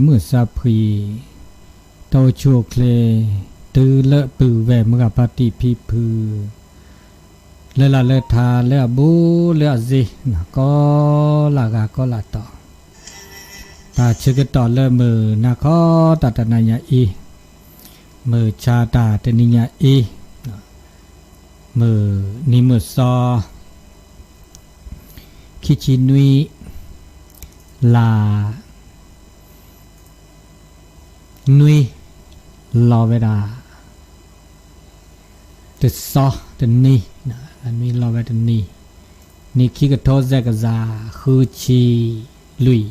မုၢ်ဆါဖှံ, တၢ်အိၣ်ဆူၣ်အိၣ်ချ့, တုၤလၢပုၢ်ဝဲၢ်မုၢ်ဂၤဖါတံၢ်ဖံဖု, လၢလၢ်လၢထါလၢအဘူးလၢအစ့, ကိးလၢဂၤကိးလၢတီၤ, တၢ်ဆၢကတီၢ်လၢမုၢ်နၤခီတၢ်တနံၤညါအံၤ, မုၢ်ဆါတၢ်တနံၤညါအံၤ, မုၢ်နံၤမုၢ်သီ ခံဆံနွံ လါ နွံ လီၤဝဲဒၣ် တသီတနံၤ, နွံလီၤဝဲတနံၤ, နံၣ်ခံကထိသဲကစး ဃုဆံလွံၢ်,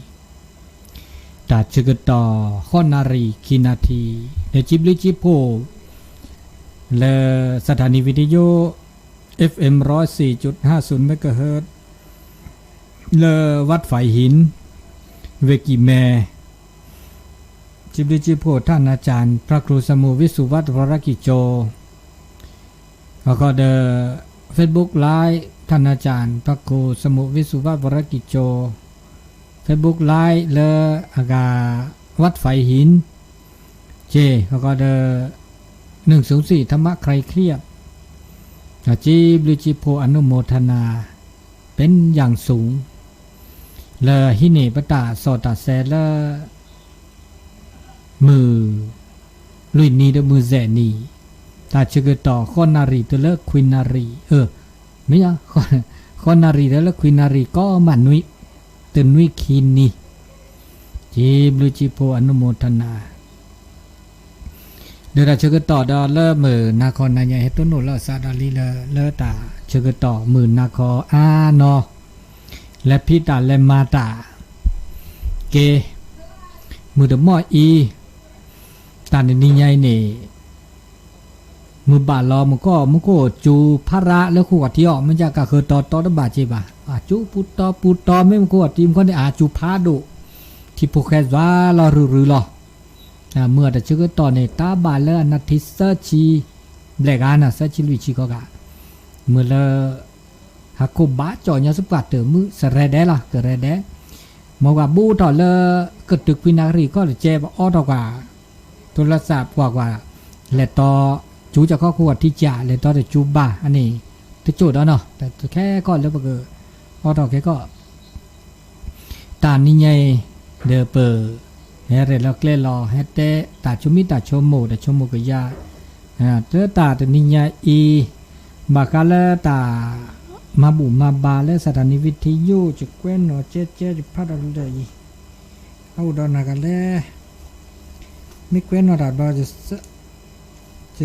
တၢ်ဆၢကတီၢ် ဃိးနၣ်ရံၣ်ခံနၣ်ထံ, ဒီးစံးဘျုးစံးဖှိၣ် လၢ สถานีวิทยุ เอฟเอ็ม ร้อยสี่จุดห้าศูนย์ เมกะเฮิรตซ์ လၢ วัดฝายหิน เวกิแม စံးဘျုးစံးဖှိၣ် ท่านอาจารย์ พระครูสมุห์ วิสุวัฒน์ วรกิจโจ အခီဒီး Facebook Live ท่านอาจารย์ พระครูสมุห์ วิสุวัฒน์ วรกิจโจ Facebook Live လၢအဂၤ วัดฝายหิน က့ အခီဒီး หนึ่งศูนย์สี่ ธรรมะคลายเครียด စံးဘျုးစံးဖှိၣ် อนุโมทนา เป็นอย่างสูง လၢဟံးန့ၢ်ပတၢ်စီၣ်တၢ်ဆဲးလၢ မုၢ်လွံၢ်နံၤဒီးမုၢ်စဲးနံၤ, တၢ်ဆၢကတီၢ် ဃိးနၣ်ရံၣ်တုၤလၢခွံနၣ်ရံၣ်, မ့ၢ်, ဃိးနၣ်ရံၣ်တုၤလၢခွံနၣ်ရံၣ် ကိးမုၢ်နွံ, တနွံခံနံၤ, စံးဘျုးစံးဖှိၣ် อนุโมทนา ဒီးတၢ်ဆၢကတီၢ်ဒီးလၢမုၢ်နၤခီနၤညါ ဟဲတိၢ်နီၣ်လီၤစးဒီးလံလၢ လၢတၢ်ဆၢကတီၢ်မုၢ်နၤခီအါနီၤ, လဲၤဖံးတၢ်လဲၤမၤတၢ်, က့, မုၢ်တမီၢ်အံၤ, တၢ်တနံၤညါအံၤန့ၣ် မုၢ်ဘၣ်လီၤ မုၢ်ကီၢ်မူခိၣ်စူၤဖးရးလၢခိၣ်ကီၢ်ထံအီၤ မ့ၢ်ကကဃၢၤတီတီတဘၣ်က့ဘၣ်, အစူၤပူၤတီပူၤတီ မ့ၢ်မူခိၣ်ကီၢ်ထံ မူခိၣ်န့ၣ် အစူၤဖးဒိၣ်, ထံဖိၣ်ဃဲစွါလီၤရုၢ်ရုၢ်လီၤ. မုၢ်အတၢ်ဆၢကတီၢ်န့ၣ် တၢ်ဘၣ်လၢအနၣ်ထံသၢဆံ ဘျဲၣ်ဂၤနီၤ သၢဆံလွံၢ်ဆံခီဂၤ, မုၢ်လၢ ဟးခိၣ်ဘၣ်ကၠီၣ်ညီစပှၢ်တၢၢ်မုၢ် စရဲဒဲးလီၤ ကရဲဒဲး, မ်ပှၤဘူးထီၣ်လၢ ကတုၤခွံနၣ်ရံၣ်ခီၣ်တကဲ ပအီထီၣ်ကွၢ်, တိလၢသးပှၢ်ကွၢ်, လဲၤတီ စူၤကီၢ်ခီၣ်ခိၣ်ထံကၢ် လဲၤတီတစူၤဘၣ် အန့ၣ် တကၠိၣ်ဒီးနီၤ တခဲကီၢ်လၢပက အီထီၣ်ခဲကီၢ် တၢ်နံၤညါအံၤ ဒီးပ ဟဲရဲၣ်လီၤကျဲၤလီၤ ဟဲတဲတၢ်ဆိမိၣ်တၢ်ဆိကမိၣ် တၢ်ဆိကမိၣ်ကယၤ, လၢတၢ်တနံၤညါအံၤ ဘၣ်ဃးလၢတၢ် မၤဘူၣ်မၤဘါလၢ สถานีวิทยุ ယကွဲးနီၣ်ကဲကဲ ယဖးဒီးဖျၢၣ်အံၤ, အအိၣ်ဒီးနၤကလဲၣ်, မ့ၢ်ကွဲးနီၣ်တၢ်ဘျီ ယ ဖးဒီးမုၢ်ဆါဒီးဖျၢၣ်အံၤ,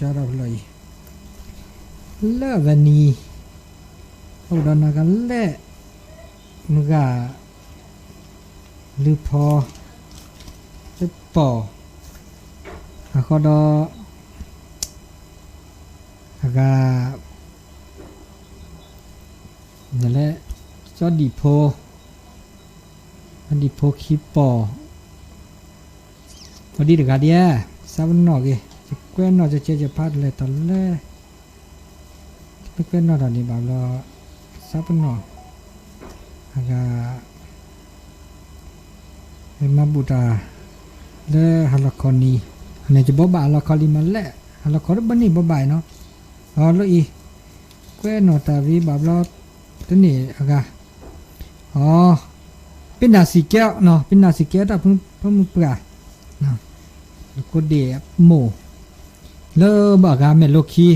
လၢအဝဲနံၤ အိၣ်ဒီးနၤကလဲၣ်, မုၢ်ဂၤ လုၢ်ဖီ တပီၢ် အဃိဒီး အဂၤ လဲၣ် စီၤဒံၣ်ဖိ, စီၤဒံၣ်ဖိခံပီၢ်, ပှၤဒ်တဂၤဒ်ဧါ, သးပနီၣ်ဂ့ၤ, ယကွဲးနီၣ်ကဲကဲ ယဖးတလဲၤတလဲၤ မ့ၢ်ကွဲးနီၣ်တၢ်ဒ်ဘၣ်ဘျီ, သးပနီၣ်, အဂၤ မၤဘူၣ်တၢ် လၢဟါလီၤခီနံၤ, န့ၣ် ယဘိးဘၣ်ဟါလီၤခီလံမးလဲၣ်, ဟါလီၤခီတဘၣ်န့ၣ်ဘိးဘၣ်အံၤနီၤ, အလီၤအံၤ, ကွဲးနီၣ်တၢ်ဝံၤဘၣ်ဘျီ, တန့ၢ်အဂၤ, အ, ပ့ၤနၢ်စံၣ်ကဲနီၤ, ပ့ၤနၢ်စံၣ်ကဲတၢ်ဖိမုၣ်ပှၢ်, ကိးဒ့ၣ်မိၢ်, လၢဘၣ်ဂၤမဲာ်လိခံ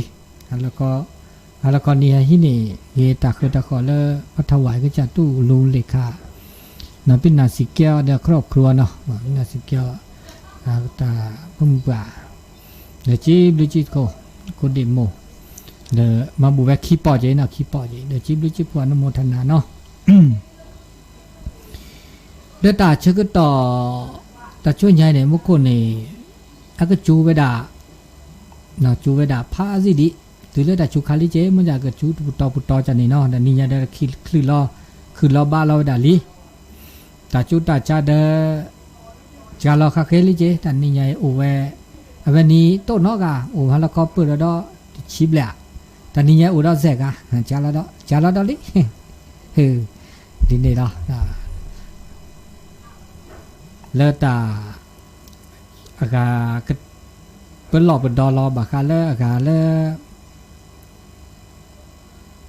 ဟါလီၤခီနံၤဟဲဟံးန့ၢ်ဂ့ၤတၢ်ဃၢတၢ်ဃီၤလၢ ပထဝီကစၢ်တူၢ်လူၤလ့ၣ်ခါ, ပ့ၤနၢ်စံၣ်ကဲအီၤဒီး ခီၣ်ခရူအီၤနီၤ, ပ့ၤနၢ်စံၣ်ကဲအီၤ တၢ်ဖိမုၣ်ပှၢ်, ဒီးစံးဘျုးစံးဖှိၣ် ကိးဒ့ၣ်မိၢ်, ဒီးမၤဘူၣ်ဝဲခံပီၢ်က့နီၤ, ခံပီၢ်က့ ဒီးစံးဘျုးစံးဖှိၣ် အနုမောทนา နီၤ ဒီးတၢ်ဆၢကတီၢ် တၢ်ဆိညါအံၤန့ၣ် မူခိၣ်န့ၣ် အကစူၤဝဲဒၣ်, စူၤဝဲဒၣ်ဖးစံၣ်ဒံး, တုၤလၢတၢ်စူၤခါလံက့ မ့ၢ်ဒၣ်ကစူၤပူၤတီၤပူၤတီၤကန့ၣ်နီၤ, ဒီးနံၤညါဒီး ချုးလီၤဘၣ်လီၤဝဲဒၣ်လံ, တၢ်စူၤတၢ်စါဒီး စှၤလီၤဃာ်ဃဲလံက့ တၢ်နံၤညါအံၤအိၣ်ဝဲ, အဝဲနံၤတိၢ်နီတဂၤ အိၣ်ဟါလီၤခီပၢၢ်ဒီးဒီး တဆံဘျဲၣ်, တၢ်နံၤညါအံၤအိၣ်ဒီးစဲးဂၤ, စှၤလီၤဒီး, စှၤလီၤဒီးလံ, ဒ်န့ၣ်လီၤ. လၢတၢ် အဂၤ ပလီၢ်ပဒီလီၤ ဘၣ်ဃးလၢအဂၤလၢ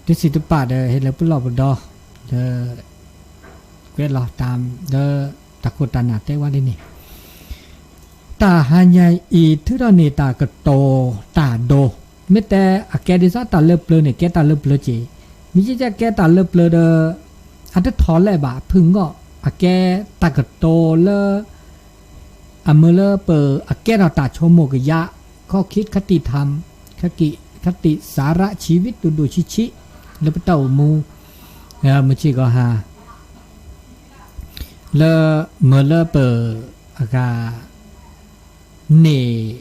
တဆံးတပာ်ဒီးဟ့ၣ်လၢပလီၢ်ပဒီ လၢ ကွဲးလီၤတၢ်လၢ တၢ်ခိၣ်တၢ်နၢ်တဲဝဲဒ်န့ၣ် တၢ်ဟါညါအံၤ ထုးထီၣ်န့ၢ်တၢ်ကတိၤတၢ်ဒိ မ့ၢ်တဲအကဲဒ်သိးတၢ်လၢပျၢၤန့ၣ် ကဲတၢ်လၢပျၢၤက့ၤ, မ့ၢ်ကဲတၢ်လၢပျၢၤဒီး အတထီၣ်လဲၣ်ဘၣ် ဖုၣ်ငီၢ် အကဲတၢ်ကတိၤလၢ အမ့ၢ်လၢပအကဲထီၣ်တၢ်ဆိကမိၣ်ကယၢ် ข้อคิดคติธรรม คติ คติสาระชีวิต ဒိၣ်ဒိၣ်ဆံးဆံး လၢပတၢ်အိၣ်မူ မုၢ်ဆ့ၣ်ကီၢ်ဟါ လၢမ့ၢ်လၢပ အဂၤ န့ၣ်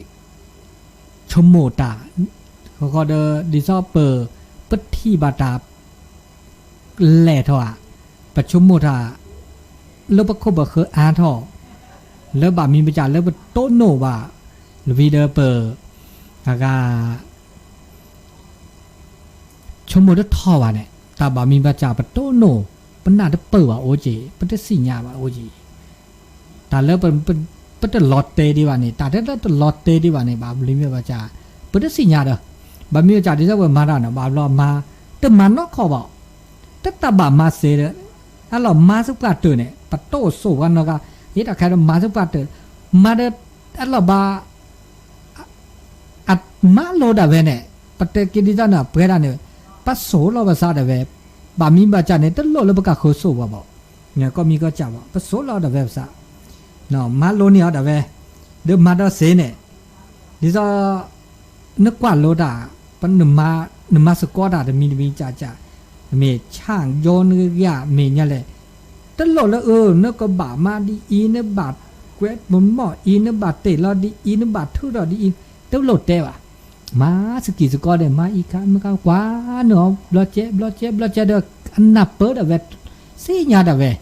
ဆိကမိၣ်တၢ် ဃီဃီဒီး ဒ်သိးပ ပထံၣ်ဘၣ်တၢ် လဲၢ်ထီၣ်ဧါ, ပဆိကမိၣ်တၢ် လၢပခိၣ်ပဃၢၤအါထီၣ် လၢဘၣ်မံၤဘၣ်စၢ်လၢပတိၢ်နီၣ်ဘၣ် လၢဝံၤဒီးပ အဂၤ ဆိကမိၣ်တထီၣ်ဘၣ်န့ၣ် တၢ်ဘၣ်မံၤဘၣ်စၢ်ပတိၢ်နီၣ် ပနၢ်တပၢၢ်ဘၣ်အိၣ်က့ၤ ပတသ့ၣ်ညါဘၣ်အိၣ်က့ၤ တၢ်လၢ ပတလီၤတဲာ်ဒံးဘၣ်န့ၣ် တၢ်တလၢတလီၤတဲာ်ဒံးဘၣ်န့ၣ် ဘၣ်မံၤဘၣ်စၢ် ပတသ့ၣ်ညါဒီး ဘၣ်မံၤဘၣ်စၢ်ဒ်သိးပမၤတၢ်န့ၣ် ဘၣ်ဘျီမၤ တမၤနီၢ်ခီၣ်ဘၣ် တတၢ်ဘၣ်မၤစ့ဒီး အလီၢ်မၤဆူပှၢ်တၢၢ်န့ၣ် ပတိၢ်စိၣ်ပှၤနီၢ်ဂၤ ယတၢ်ခါဒီးမၤဆူပှၢ်တၢၢ် မၤဒီး အလီၢ်ဘၣ် အမၤလိဒၣ်ဝဲန့ၣ် ပတဲက့ၤဒ်သိးန့ၣ် ပှဲၤဒၣ်န့ၣ် ပစိာ်လီၤပသးဒၣ်ဝဲ ဘၣ်မံၤဘၣ်စၢ်န့ၣ် တလိၣ်လၢပကဃုစိာ်ဘၣ်ဘၣ် ကီၢ်မံၤကီၢ်စၢ်ဘၣ် ပစိာ်လီၤဒၣ်ဝဲပသး မၤလိန့ၢ်အီၤဒၣ်ဝဲ ဒီးမၤဒီးစ့န့ၣ် ဒ်သိး နကွၢ်လိတၢ် နမၤသကိးတၢ်တမံၤတမံၤကၢ်ကၢ် မ့ၢ်ဆၣ်ယီနဂ့ၢ်မ့ၢ်ညါလဲၣ် တလိၣ်လၢအၢ နကဘၣ်မၤဒ်အံၤ နဘၣ်ကွဲးပမီၢ်အံၤ နဘၣ်တ့ၢ်လီၤဒ်အံၤ နဘၣ်ထုးထီၣ်ဒ်အံၤ တလိၣ်တဲဘၣ် မၤစကံၢ်စကီဒဲး မၤအံၤခါ မ့ၢ်ကကွၢ်န့ၢ်အီၤ ဘျီကဲ ဘျီကဲ ဘျီကဲဒီး အနၢ်ပၢၢ်ဒၣ်ဝဲ သ့ၣ်ညါဒၣ်ဝဲ ဒ်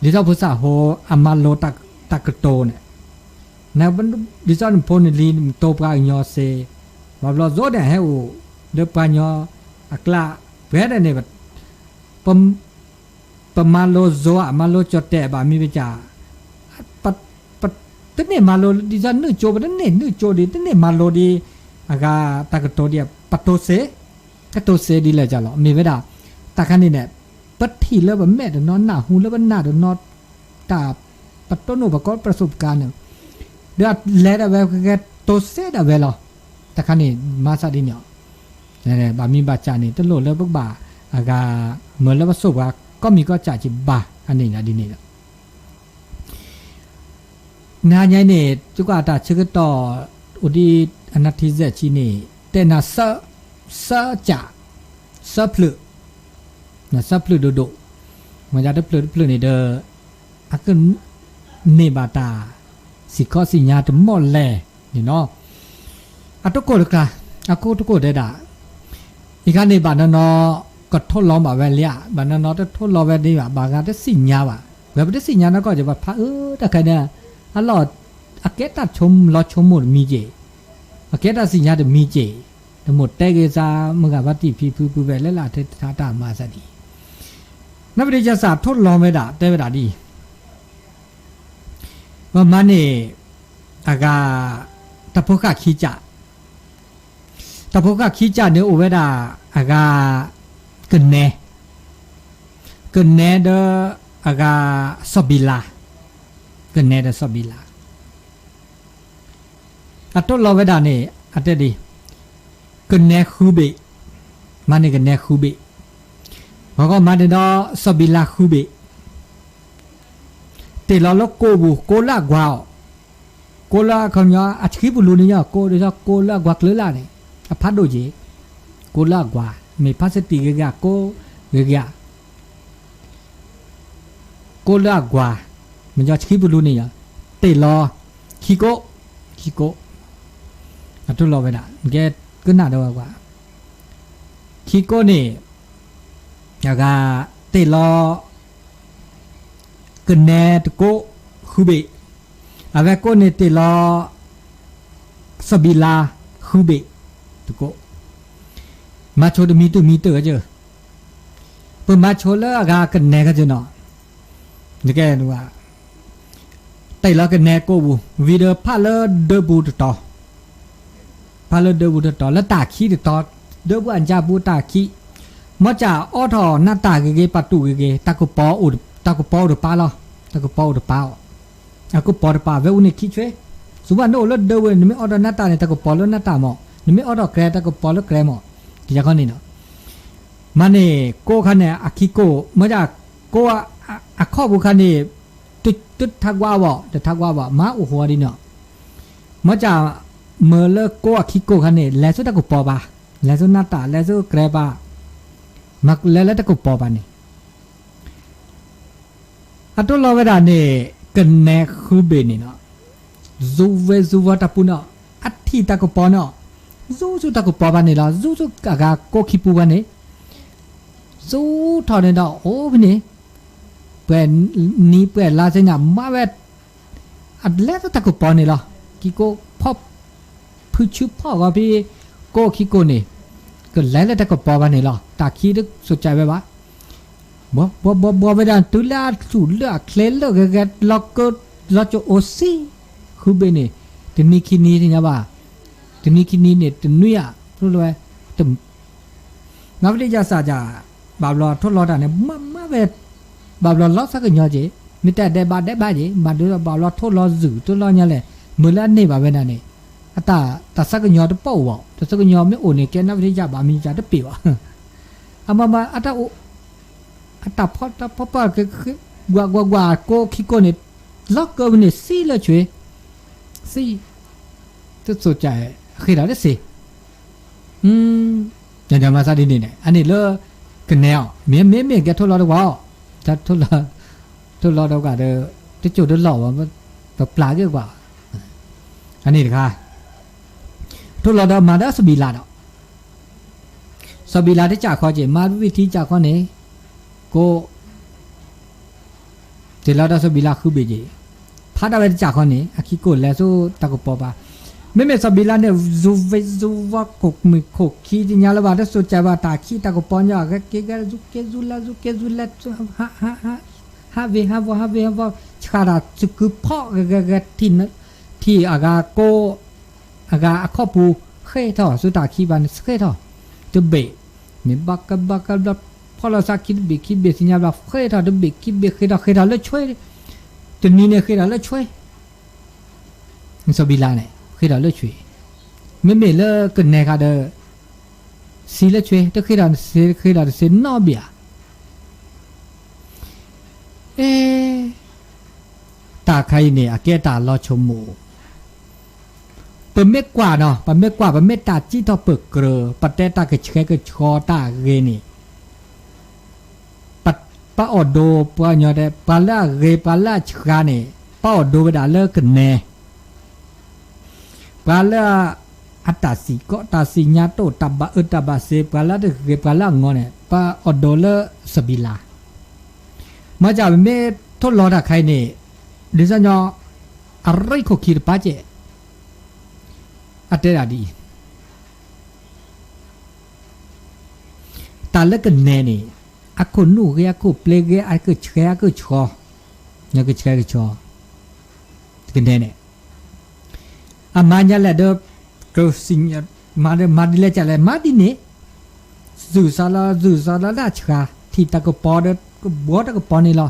သိးဖိသၣ်ဖိ အမၤလိတၢ်ကတိၤန့ၣ် ဒ်သိးနဖိနလံၤနကတိၤပှၤကညီစ့ ဘၣ်ဘျီယိၤဒဲးဟဲအိၣ် လၢပှၤကညီအကျါ ပှဲၤဒၣ်န့ၣ် ပမၤလိယိၤ အမၤလိကၠီၣ်တဲာ်ဘၣ်မံၤဘၣ်စၢ် ပတန့ၢ်မၤလိဒ်သိးနုာ်ကၠိ ပတန့ၢ်နုာ်ကၠိဒံး တန့ၢ်မၤလိဒံး အဂၤတၢ်ကတိၤဒံး ပတိၤစ့ ကတိၤစ့ဒ်လဲၣ်ကၢ်လီၤ မ့ၢ်ဝဲဒၣ် တၢ်ခါန့ၣ်န့ၣ် ပထံၣ်လၢပမဲာ်တနီၤ နၢ်ဟူလၢပနၢ်တနီၤ တၢ်ပတိၢ်နီၣ်ပကိးပရသိးပကါန့ၣ် ဒီးလဲၤဒၣ်ဝဲကတိၤစ့ဒၣ်ဝဲလီၤ တၢ်ခါန့ၣ် မၤသးဒ်န့ၣ် ဘၣ်မံၤဘၣ်စၢ်န့ၣ် တလိၣ်လၢပကဘၣ်အဂၤ မၢလၢပစိာ်ပှၤ ကီၢ်မံၤကီၢ်စၢ်က့ၤဘၣ် အန့ၣ်ဒ်န့ၣ်လီၤ နဟါညါအံၤန့ၣ် သုကွၢ်တၢ်ဆၢကတီၢ် အိၣ်ဒံးအနၢ်ထံစဲးဆံန့ၣ် တဲနၤ သၢစၢ် သၢဖျၢၣ် သၢဖျၢၣ်ဒိၣ်ဒိၣ် မ့ၢ်ဒၣ်တဖျၢၣ်တဖျၢၣ်န့ၣ်ဒီး အကန့ၢ်ဘၣ်တၢ် စံၣ်ခီစံၣ်ညါတမီၢ်လဲၣ်န့ၣ်လီၤ အတကိၢ်တကျါ အကိၢ်တကိၢ်တဲဒၣ် အံၤခါန့ၣ် ဘၣ်နီၢ်နီၢ် ကထိလီၤဘၣ်ဝဲလံဧါ ဘၣ်နီၢ်နီၢ်တထိလီၤဝဲဒံးဘၣ် ဘၣ်ဂၤတသ့ၣ်ညါဘၣ် ဝဲပတသ့ၣ်ညါနီၢ်ကီၢ်က့ၤ ပဖးအၢတၢ်ခဲန့ၣ် အလီၢ် အကဲတၢ်ဆိကမိၣ်လီၤဆိကမိၣ်တမံၤက့ၤ အကဲတၢ်သ့ၣ်ညါတမံၤက့ၤ တမိၣ်တဲဂ့ၤသး မုၢ်ဂၤဘၣ်တံၢ်ဖံဖုဖုဖဲလဲၣ်လၢ ထဲတထါတၢ်မၤသးဒ်အံၤ နပဒ့ယစၢ်ထိလီၤဝဲဒၣ် တဲဝဲဒၣ်ဒ်အံၤ ပမၤန့ၢ် အဂၤ တၢ်ဖိဃၢ်ခံကၢ် တၢ်ဖိဃၢ်ခံကၢ်န့ၣ်အိၣ်ဝဲဒၣ် အဂၤ ကနဲ ကနဲဒီး အဂၤ စီၤဘံလါ ကနဲဒီးစီၤဘံလါ အထိလီၤဝဲဒၣ်န့ၣ် အတဲဒ် ကနဲဃုဘ့ၣ် မၤန့ၢ်ကနဲဃုဘ့ၣ် ဂီၤဂီၤမၤန့ၢ်ဒီး စီၤဘံလါဃုဘ့ၣ် တ့ၢ်လီၤလၢကိးပူၤ ကိးလၢအကွၢ်အီၤ ကိးလၢအခီပညီ အဆှံပူၤလူန့ၣ်ညါ ကိးဒ်သိးကိးလၢအကွၢ်ကျၢၤလၢ်န့ၣ် အဖးဒိၣ်က့ၤ ကိးလၢအကွၢ် မ့ၢ်ဖါစတံးဂ့ၤဂ့ၤ ကိးဂ့ၤဂ့ၤ ကိးလၢအကွၢ် မ့ၢ်ညီဆှံပူၤလူန့ၣ်ညါ တ့ၢ်လီၤ ခံကိး ခံကိး အထိလီၤဝဲဒၣ် ကဲကနၣ်ဒီးဝဲကွၢ် ခံကိးန့ၣ် အဂၤ တ့ၢ်လီၤ ကနဲတကိး ဃုဘ့ၣ် အဝဲကိးန့ၣ်တ့ၢ်လီၤ စီၤဘံလါ ဃုဘ့ၣ် တကိး မၤဆိတမံၤတမံၤတၢ်ကစၢၢ် ပမၤဆိလၢအဂၤကနဲကစၢၢ်နီၤ နကဲ အ တ့ၢ်လီၤကနဲကိးပူၤ ဝံၤဒီးဖးလၢဒၢပူၤတတီၤ, ဖးလၢဒၢပူၤတတီၤ လၢတၢ်ခံးတတီၤ, ဒၢပူၤအညါပူၤတၢ်ခံး, မ့ၢ်ကအိးထီၣ်နးတၢ်ဂ့ၤဂ့ၤ ပာ်တူၢ်ဂ့ၤဂ့ၤ တၢ်ကပီၤအိၣ်တပၢ်လီၤ, တၢ်ကပီၤအိၣ်တပၢ်အီၤ, အကပီၤတပၢ်ဝဲအိၣ်န့ၣ်ခံဆွဲ, စူၤဘၣ်နအိၣ်လၢဒၢဝဲ နမ့ၢ်အိးထီၣ်နးတၢ်န့ၣ် တၢ်ကပီၤလၢနးတၢ်မး, နမ့ၢ်အိးထီၣ်ကြဲ တၢ်ကပီၤလၢကြဲမး, တယၤခီန့ၣ်လီၤ. မၤန့ၣ် ကိးခါန့ၣ် အခံကိး မ့ၢ်ဒၣ်ကိး အခီၣ်ပူၤခါန့ၣ် တထးကွၢ်ဘၣ် တထးကွၢ်ဘၣ် မၤအိၣ်ဃိဒ်န့ၣ်, မ့ၢ်က မၢလၢကိးအခံကိးခါန့ၣ် လဲၤဆူတၢ်ကပီၤဘၣ်, လဲၤဆူနးတၢ် လဲၤဆူကြဲဘၣ်, မၤလဲၤလၢတၢ်ကပီၤဘၣ်န့ၣ် အတိၢ်လီၤဝဲဒၣ်န့ၣ် ကနဲဃုဘ့ၣ်န့ၣ်လီၤ. စူၤဝဲစူၤဝီၤတၢ်ပူၤန့ၣ်, အထံၣ်တၢ်ကပီၤန့ၣ်, စူၤဆူတၢ်ကပီၤဘၣ်န့ၣ်လီၤ. စူၤဆူအဂၤကိးခံပူၤဘၣ်န့ၣ်, စူၤထီၣ်န့ၣ်ဒီးအိၣ်ဖဲန့ၣ်, ပှဲၤနံၤပှဲၤလါဆ့ညါ မၤဝဲ အလဲၤလၢတၢ်ကပီၤန့ၣ်လီၤ. ခံကိးဖီၣ် ဖုဆူဖီၣ်ဂီၤဖဲ ကိးခံကိးန့ၣ်, ကလဲၤလၢတၢ်ကပီၤဘၣ်န့ၣ်လီၤ. တၢ်ခံးတစိၤကးဝဲဘၣ်. ဘှီဘှီဘှီဘှီဝဲဒၣ် တုၤလၢအဆူၣ်လၢအချ့လၢဂဲၤဂဲၤ လီၤကၢ လီၤကၠိအိၣ်စံ ဃုဘ့ၣ်န့ၣ်, တနံၤခံနံၤတညါဘၣ်, တနံၤခံနံၤန့ၣ် တနွံဧါ, ဖျိလၢဝဲ နီၢ်ဖံးတယၤစၢ်ယၤ, ဘၣ်ဘျီထိၣ်လီၤတၢ်န့ၣ် မၤမၤဝဲ, ဘၣ်ဘျီလီၤဆၢကညီက့ၤ, မ့ၢ်တဲဒဲးဘးဒဲးဘးက့ၤ, ဘၣ်ဒုးဘၣ်ဘျီထိၣ်လီၤစုာ်ထိၣ်လီၤညါလဲၣ်, မုၢ်လၢအန့ၢ်ဘၣ်ဝဲဒၣ်န့ၣ်, အတၢ် တၢ်ဆၢကညီတပိာ်ဘၣ်, တၢ်ဆၢကညီမ့ၢ်အိၣ်န့ၣ် ကဲနီၢ်ဖံးတယၤဘၣ်မံၤယၤတပ့ၤဘၣ်, အမၤမၤအတၢ်အိၣ်, အတၢ်ဖီတၢ်ဖီပှၢ်က့ၤ, ကွၢ်ကွၢ်ကွၢ် ကိးခံကိးန့ၣ်, လီၤကၢဝဲန့ၣ် စံလၢဆွ့, စံ တစိၤကး ဃ့ထီၣ်တစ့, မၤသးဒ်န့ၣ်န့ၣ် အန့ၣ်လၢ ကနဲအီၤ, မ့မ့ၢ်မ့ၢ်ကဲထိၣ်လီၤတဝာ်အီၤ, ထိၣ်လီၤတဝာ်ဒီး တကၠိၣ်တလီၢ်ဘၣ်, ပပျၢ်က့ၤကွၢ်, အန့ၣ်တခါ, ထိၣ်လီၤဒီးမၤဒီးစီၤဘံလးဒီး စီၤဘံလးတစးခီက့ၤ မၤဝံၤထံစးခီန့ၣ်, ကိး တ့ၢ်လီၤဒီးစီၤဘံလးဃုဘ့ၣ်က့ၤ, ဖးဒၣ်ဝဲတစးခီန့ၣ် အခံကိးလဲၤဆူတၢ်ကပီၤဘၣ်, မ့မ့ၢ်စီၤဘံလးန့ၣ် စူၤဝဲစူၤဝီၤခိၣ်မုၣ်ခိၣ်ခံတညါလၢၤဘၣ် တစိၤကးဘၣ် တၢ်ခံးတၢ်ကပီၤညီ အဂဲၤက့ၤဂဲၤ စူၤက့ၤစူၤလၢ စူၤက့ၤစူၤလၢ ဟးဝ့ၤဟးဝီၤ ဟးဝ့ၤဟးဝီၤ ဆှးတၢ်စကုၤဖီၣ်ဂဲၤဂဲၤဂဲၤ ထံၣ်အဂၤကိး အဂၤအခီၣ်ပူၤ ဃ့ထီၣ် ဆူတၢ်ခံးဘၣ်န့ၣ် ဃ့ထီၣ် တဘ့ၣ်, မ့ၢ်ဘၣ်ကဘၣ်ကဘျီ ဖီၣ်လီၤစးခံတဘ့ၣ်ခံဘ့ၣ်သ့ၣ်ညါဘျီ ဃ့ထီၣ်တဘ့ၣ်ခံဘ့ၣ် ဃ့ထီၣ်ဃ့ထီၣ်လၢဆွ့, တနံၤန့ၣ်ဃ့ထီၣ်လၢဆွ့, စီၤဘံလးန့ၣ် ဃ့ထီၣ်လၢဆွ့, မ့မ့ၢ်လၢကနဲခါဒီး စံလၢဆွ့ တဃ့ထီၣ်တစ့ ဃ့ထီၣ်တစ့နီတဘ့ၣ်ဧါ. အဲ တၢ်ခါအံၤန့ၣ် အကဲတၢ်လီၤဆိကမိၣ်, ပမ့ၢ်ကွၢ်နီၤ ပမ့ၢ်ကွၢ် ပမ့ၢ်တၢ်စံးထီၣ်ပၢၢ်ကြၢး ပတဲတၢ်ကဆှဲကဆှီတၢ်ဂ့ၤန့ၣ် ပ ပအီၣ်ဒိပှၤကညီတဲ ပှၤလၢအဂ့ၤ ပှၤလၢအဆှးန့ၣ် ပအီၣ်ဒိဝဲဒၣ်လၢကနဲ ပှၤလၢအတၢ်စံၣ်ကိး တၢ်စံၣ်ညါတိၢ် တၢ်ဘၣ်အၢတၢ်ဘၣ်စ့ ပှၤလၢတဂ့ၤ ပှၤလၢအငီန့ၣ် ပအီၣ်ဒိလၢစီၤဘံလး. မ့ၢ်ကမ့ၢ်ထိၣ်လီၤတၢ်ခါအံၤန့ၣ် ဒ်သိးညီ အရ့ခိၣ်ခံတပာ်ကဲ အတဲဒၣ်ဒ်အံၤ တၢ်လၢကနဲန့ၣ် အခိၣ်နူာ်ဂ့ၤ အခိၣ်ပျ့ၤဂ့ၤ အကဆှဲအကဆှီ, ကဆှဲကဆှီ, ကနဲန့ၣ် အမၤညါလဲၣ်ဒီး မၤဒ်လဲၣ်ကလဲၣ် မၤဒ်န့ၣ်, စူၤစးလီၤ စူၤစးလီၤလၢအဆှး ထံၣ်တၢ်ကပီၤဒီး ကဘှီတၢ်ကပီၤန့ၣ်လီၤ.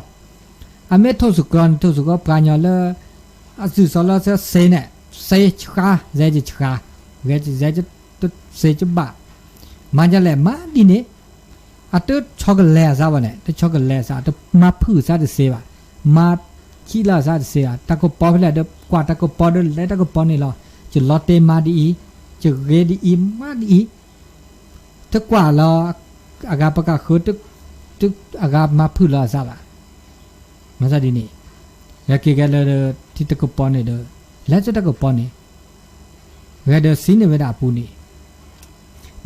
အမ့ၢ်ထိၣ်စူၤကျီန့ၣ် ထိၣ်စူၤကျီပှၤကညီလၢ အစူၤစးလီၤစ့န့ၣ် စ့ဆှး စဲကဆှး ဂဲၤစဲ စဲစ့ဘၣ် မၤညါလဲၣ် မၤဒ်န့ၣ် အတဆီကလဲၤအသးဘၣ်န့ၣ် တဆီကလဲၤအသး တမၤဖုၣ်အသးတစ့ဘၣ်, မၤခံလီၤအသးတစ့ဘၣ်, တၢ်ကပီၤဖဲလဲၣ်ဒီး ကွၢ်တၢ်ကပီၤဒီး လဲၤတၢ်ကပီၤန့ၣ်လီၤ. ယလီၤတဲာ်မၤဒ်အံၤ, ယဂ့ၤဒ်အံၤ မၤဒ်အံၤ, တကွၢ်လီၤ အဂၤပကဃု အဂၤမၤဖုၣ်လီၤအသးဘၣ်. မၤသးဒ်န့ၣ် ဂဲၤက့ၤဂဲၤလၢ ထံတၢ်ကပီၤန့ၣ်ဒီး လဲၤဆူတၢ်ကပီၤန့ၣ် ဂဲၤဒီးစံးန့ၢ်ဝဲဒၣ်အပူၤန့ၣ်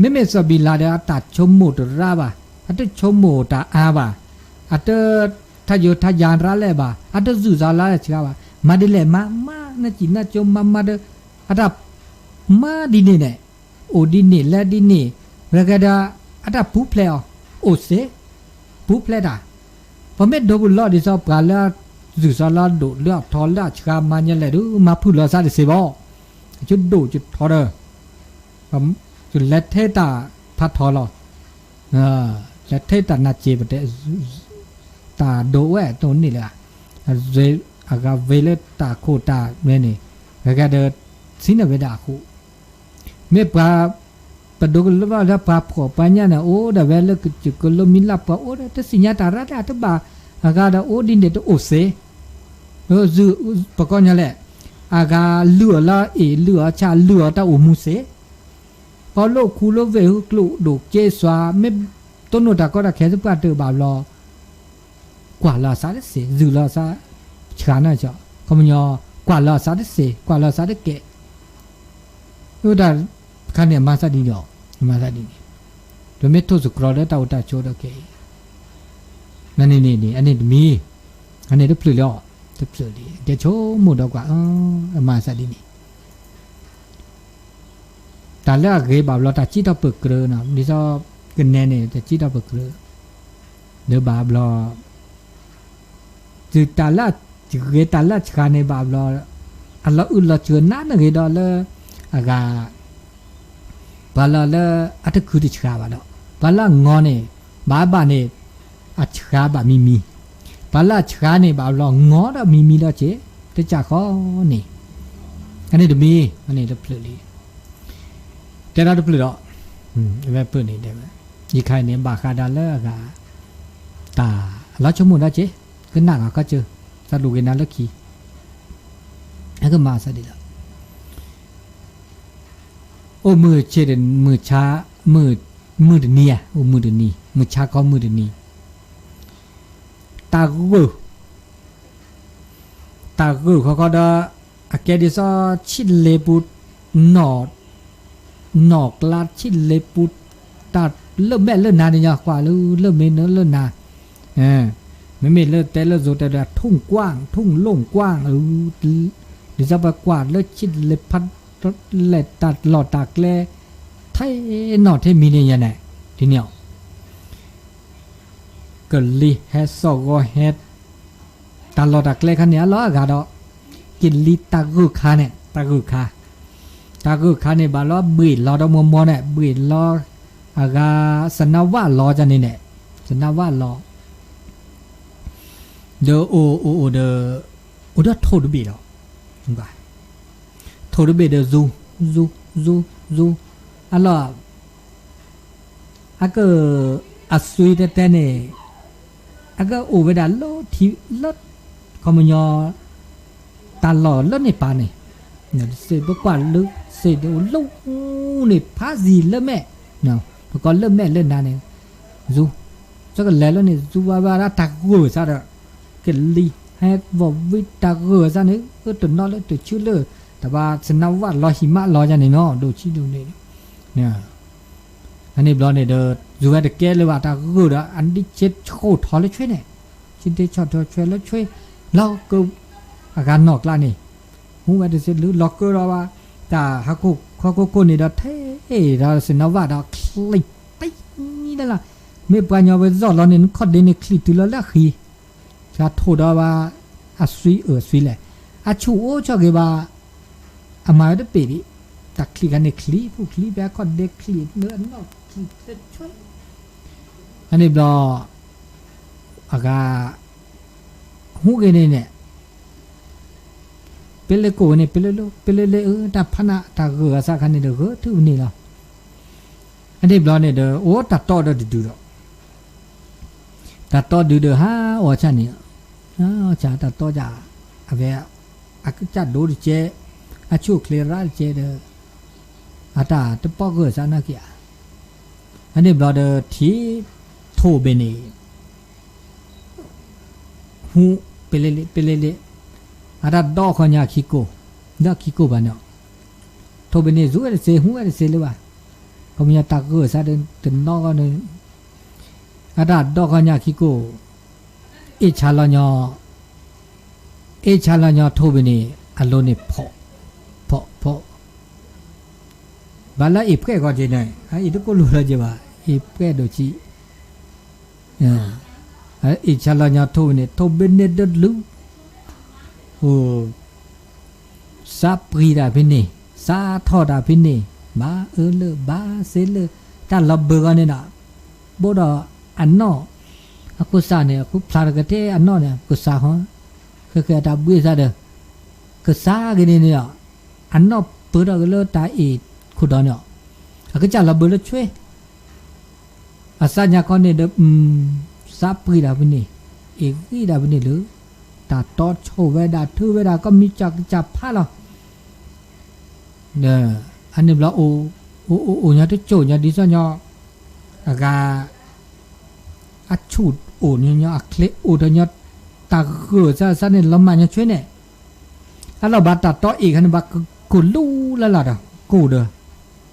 မ့မ့ၢ်စီၤဘံလးဒီး အတၢ်ဆိကမိၣ်တရၢဘၣ်, အတဆိကမိၣ်တၢ်အါဘၣ်, အတထးယိာ်ထးယာ်ရၢလဲၣ်ဘၣ်, အတစူၤစးလီၤဆှးဘၣ်, မၤဒ်လဲၣ်မၤ မၤနစံၣ်နါကၠိမၤမၤဒီး အတၢ်မၤဒ်န့ၣ်န့ၣ် အိၣ်ဒ်န့ၣ်လဲၤဒ်န့ၣ်, ဂဲၤဂဲၤဒီး အတၢ်ပူၤဖျဲးအီၤ, အိၣ်စ့ ပူၤဖျဲးတၢ်, ပမ့ၢ်ဒိပူၤလီၢ်ဒ်သိးပှၤလၢ စူၢ်စီလၢအဒိၣ်လၢအထီလၢအဆှါမၤညါလဲၣ်ဒုး မၤဖုၣ်လီၤသးတစ့ၢ်ဘၣ်, ယဆိဒိၣ်ယထီဒီး ယလဲၤထဲတၢ်ဖးထီလီၤ, လဲၤထဲတၢ်နးစ့ၢ်ပတဲ, တၢ်ဒိၣ်ဝဲတအိၣ်န့ၣ်လၢၤ, အဂၤဝဲလၢတၢ်ခိၣ်တၢ်မဲန့ၣ်, ဂၤဂၤဒီး ဆံးန့ၢ်ဝဲဒၣ်အဃိ မ့ၢ်ပှၤ ပဒိးကလၢဘၣ်လၢပှၤဖှီၣ်ပှၤညါန့ၣ် အိၣ်ဒီးဝဲလၢကစၢၢ်ကလိမံၤလၢ် ပှၤအိၣ်ဒီးတသ့ၣ်ညါတၢ်ရၢ်လၢအတဘၣ်, အဂၤဒီးအိၣ်ဒ်န့ၣ်တအိၣ်စ့, ပကီၢ်ညါလဲၣ်, အဂၤလုၢ်အီၤလၢအ့ၣ် လုၢ်အီၤဆၣ် လုၢ်အီၤတၢ်အိၣ်မူစ့, ပီလိာ်ခူလိာ်ဝ့ၢ် ဟုကျိၣ်ဒိၣ်က့စွာ မ့ၢ်တိၢ်နီၣ်တၢ်ကီတၢ်ခဲသပှၢ်တၢၢ်ဘၣ်ဘျီ ကွၢ်လၢအသးတစ့ၢ်, စူၢ်လၢအသး, ဆှးန့ၣ်, ခီပညီ, ကွၢ်လၢအသးတစ့ၢ်, ကွၢ်လၢအသးတကဲး, အဝဲဒၣ်တခါန့ၣ် အမၤသးဒ်န့ၣ်အီၤ, အမၤသးဒ်န့ၣ်, ပမ့ၢ်ထိၣ်သတြီၤလၢတၢ်အိၣ်တၢ်ဆိးဒီးကဲအံၤ, နန့ၣ်န့ၣ်န့ၣ် အန့ၣ်တမံၤ, အန့ၣ်တဖျၢၣ်လၢၤအီၤ, တဖျၢၣ်လံ, ကဲဆိကမိၣ်ဒီးကွၢ်, အမၤသးဒ်န့ၣ် တၢ်လၢအဂ့ၤဘၣ်ဘျီ တၢ်စံးထီၣ်ပၢၢ်ကြၢးနီၤ, ဒ်သိးကနဲန့ၣ် တၢ်စံးထီၣ်ပၢၢ်ကြၢး, ဒီးဘၣ်ဘျီ, တုၤတၢ်လၢအဂ့ၤတၢ်လၢအဆှးန့ၣ်ဘၣ်ဘျီ, အလီၤအုၣ်လီၤစၢၤနးနဂ့ၤဒီးလၢ, အဂၤ ပှၤလၢလၢအတခုတဆှးဘၣ်ဒီး, ပှၤလၢအငီၤန့ၣ်, ဘၣ်ဘၣ်န့ၣ်, အဆှးဘၣ်မံၤမံၤ, ပှၤလၢအဆှးန့ၣ်ဘၣ်ဘျီ ငီၤဒီးမံၤမံၤဒီးစ့ၢ်, တစၢ်ဃီန့ၣ်, အန့ၣ်တမံၤ, အန့ၣ်တဖျၢၣ်လံ, တဲဒီးတဖျၢၣ်ဒီး, အဝဲပၢၢ်န့ၣ်တဲဝဲ, ယခါအံၤန့ၣ် ဘၣ်ဃးဒီးလၢအဂၤ, တၢ်အလီၤဆိကမိၣ်ဒီးစ့ၢ်, ကနၣ်ဂၤခီစၢၢ်, သးဒိၣ်ဂ့ၤနၤလၢခံ, အကမၤသးဒ်လီၤ အိၣ်မုၢ်ဆ့ၣ်, မုၢ်ဆါ, မုၢ်တနံၤဧါ, အိၣ်မုၢ်တနံၤ, မုၢ်ဆါခီမုၢ်တနံၤ, တၢ်ဂၢၢ်, တၢ်ဂၢၢ်ခီခီဒီး, အကဲဒ်သိးဆံၣ်လ့ပူၤ, နီၣ်, နီၣ်ကျါဆံၣ်လ့ပူၤ, တၢ်လၢမဲာ်လၢနၤန့ၣ်ညီ ကွၢ်လၢလၢမ့ၢ်နလၢနၤ မ့မ့ၢ်လၢတဲလၢ ဇိတဲဒီး ထုၣ်ကွၢ် ထုၣ်လိၣ်ကွၢ်, ဒ်သိးပကွၢ်လၢဆံၣ်လ့ဖး, လဲၤတၢ်လီၢ်တၢ်ကျဲ, ထဲနီၣ်ထဲမံၤန့ၣ်ယဲန့ၣ်, ဒ်န့ၣ်အီၤ, ကလံၤဟဲ သီၣ်ဂီၤဟဲ, တၢ်လီၢ်တၢ်ကျဲခါန့ၣ် အလီၤအဂၤဒီး, ကလံၤတၢ်ဂၢၢ်ခါန့ၣ် တၢ်ဂၢၢ်ခါ, တၢ်ဂၢၢ်ခါန့ၣ် ဘၣ်လီၤဘှံးလီၤဒီးမိၢ်မိၢ်န့ၣ် ဘှံးလီၤ, အဂၤ, သနါဝၣ်လီၤန့ၣ်န့ၣ်, သနါဝၣ်လီၤ, ဒီးအိၣ်အိၣ်အိၣ်ဒီး, အိၣ်ဒီးထိၣ်တဘ့ၣ်လီၤ, ထိၣ်တဘ့ၣ်ဒီး စူၤ, စူၤ, စူၤ, စူၤ, အလီၢ် အက, အသွံတဲတဲန့ၣ်, အကအိၣ်ဝဲဒၣ်လၢထံလၢ, ခီပညီ, တၢ်လီၢ်လၢန့ၣ်ပာ်န့ၣ်, စ့ၢ်ပကွၢ်လၢ, စ့ၢ်တအိၣ်လၢန့ၣ် ဖးစံၣ်လၢမဲာ်, ပကိးလၢမဲာ်လၢနၤန့ၣ်, စူၤ, ကလဲၤလၢန့ၣ် စူၤဝဲဝဲဒၣ်တၢ်ဂၢၢ်စၢ်ဒီး, ကလံၤဟဲ ဝီၢ်ဝံတၢ်ဂၢၢ်စၢ်န့ၣ် တနီၤလၢတဆူလၢ, တဘၣ်သနါဝၣ်လီၤဟံၣ်မးလီၤယၤန့ၣ်နီၤ ဒိၣ်ဆံးဒိၣ်န့ၣ် အန့ၣ်ဘျီန့ၣ်ဒီး စူၤဝဲတကဲလၢၤဘၣ်တၢ်ဂၢၢ်ဒီး အဒ်ဆ့ဆိၣ်ထီၣ်လၢဆွဲန့ၣ်, ဆ့ဒ့ဆီၣ်ထီၣ်ဆွဲလၢဆွဲ, လီၤကၢ, အဂၤနီၢ်ကျါန့ၣ်, ဟူဝဲတစ့ၢ်လၢလီၤကၢဒီးဘၣ်, တၢ်ဟးခိၣ်ခီခိၣ်ခိၣ်န့ၣ်ဒီးထဲ, ဒီးသနၢဝၣ်ဒီးချံးတံၢ်လၢ်လၢ်, မ့ၢ်ပှၤညီဝဲသီၣ်လီၤန့ၣ် နခီၣ်ဒ့န့ၣ်ချံးတုၤလီၤလၢအဃံ, တၢ်ထိၣ်ဒီးဘၣ်, အသွံအၢၣ်သွံလဲၣ်, အဆူၣ်အိၣ်ဆီၣ်ဂ့ၤဘၣ် အမၤဝဲတပ့ၢ်ဒံး, တၢ်ချံးခါန့ၣ်ချံးဖူချံးဖဲအခီၣ်ဒ့ချံးလၢအနီၢ်ချံးဖဲဆွဲ, အန့ၣ်ဘျီ, အဂၤ, ဟူးဂ့ၤန့ၣ်န့ၣ်, ပလ့ကိၣ်ဝဲန့ၣ် ပလ့လ့, ပလ့လ့အၢ တၢ်ဖးနးတၢ်ဂၢၢ်အသးခါန့ၣ်ဒီးဂၢၢ်ထုးပန့ၣ်လီၤ. အန့ၣ်ဘျီန့ၣ်ဒီး အိၣ်တၢ်တီဒီးတဒုဒီး တၢ်တီဒုဒီးဟးအီၣ်ဆၣ်န့ၣ်, ဆၣ်တၢ်တီကၢ်, အဝဲ, အကစၢ်ဒိတကဲ, အဆိၣ်ချ့ရၣ်တကဲဒီး, အတၢ်တပီၢ်ဂၢၢ်စၢ်နီၢ်က့ဧါ, အန့ၣ်ဘျီဒီးထံ, ထိၣ်ဘ့ၣ်န့ၣ်, ဟူ, ပလ့လ့ ပလ့လ့, အတၢ်ဒီခီညါခံကိၣ်, ဒီခံကိၣ်ဘၣ်န့ၣ်, ထိၣ်ဘ့ၣ်န့ၣ် စူၤဝဲတစ့ၢ် ဟူးဝဲတစ့ၢ်လၢၤဘၣ်, ခီပညီတၢ်ဂၢၢ်စၢ်ဒီးတနီၤဂီၢ်န့ၣ်, အတၢ်ဒီခီညါခံကိၣ်, အ့ၣ်ဆါလီၤညီ, အ့ၣ်ဆါလီၤညီထိၣ်ဘ့ၣ်န့ၣ် အလိၤန့ၣ်ဖီၣ်, ဖီၣ်, ဖီၣ် ဘၣ်လၢအ့ၣ်ပှဲၢ်ဂီၤက့ၤန့ၣ် အအ့ၣ်တကိၣ်လိၤလၢၤက့ၤဘၣ်, အ့ၣ်ပှဲၢ်ဒိၣ်ဆံး, အ့ၣ်ဆါလီၤညီထိၣ်ဘ့ၣ်န့ၣ် ထိၣ်ဘ့ၣ်န့ၣ်တလူၤ, အိၣ် စးပှံၤတၢ်ဖဲန့ၣ်, စးထီၣ်တၢ်ဖဲန့ၣ်, ဘၣ်အၢလၢ ဘၣ်စ့လၢ တၢ်လီၤဘၢဂီၢ်န့ၣ်ဒီး ဘိးဒီးအနီၢ်, အခိၣ်စးန့ၣ် အခိၣ်ဖျါတကတဲအနီၢ်န့ၣ် ကစးဟီ, ဃဲဃဲအတၢ်ဘှ့ၣ်စးဒီး ကစးက့ၤန့ၣ်န့ၣ်ဒီး အနီၢ်ပၢထီၣ်က့ၤလၢတၢ်အ့ၣ်ခိၣ်ဒီးန့ၣ်, အကစၢ်လီၤဘၢလၢဆွ့ အစးညါခီန့ၣ်ဒီး စးပှံၤတၢ်ဖဲန့ၣ်, အ့ၣ်ဂံၢ်တၢ်ဖဲန့ၣ်လၢ တၢ်တီဆိၣ်ဝဲဒၣ်ထုဝဲဒၣ် ကီၢ်မံကၠးကစၢ်ဖးလီၤ. ဒီး အန့ၣ်ဘျီ အိၣ်အိၣ်အိၣ်ညီတစိၢ်ညီဒ်သိးညီ အဂၤ အဆူၣ်အိၣ်ညီညီ အချ့အိၣ်ဒီးညီ တၢ်ဂၢၢ်စၢ်စၢ်န့ၣ် လီၤမၢ်ညီဆွ့န့ၣ်, အလီၢ်ဘၣ်တၢ်တီအ့ၣ်ခါန့ၣ် ဘၣ်ကကိၢ်လူလၢ်လၢ်ဒီး ကိၢ်ဒီး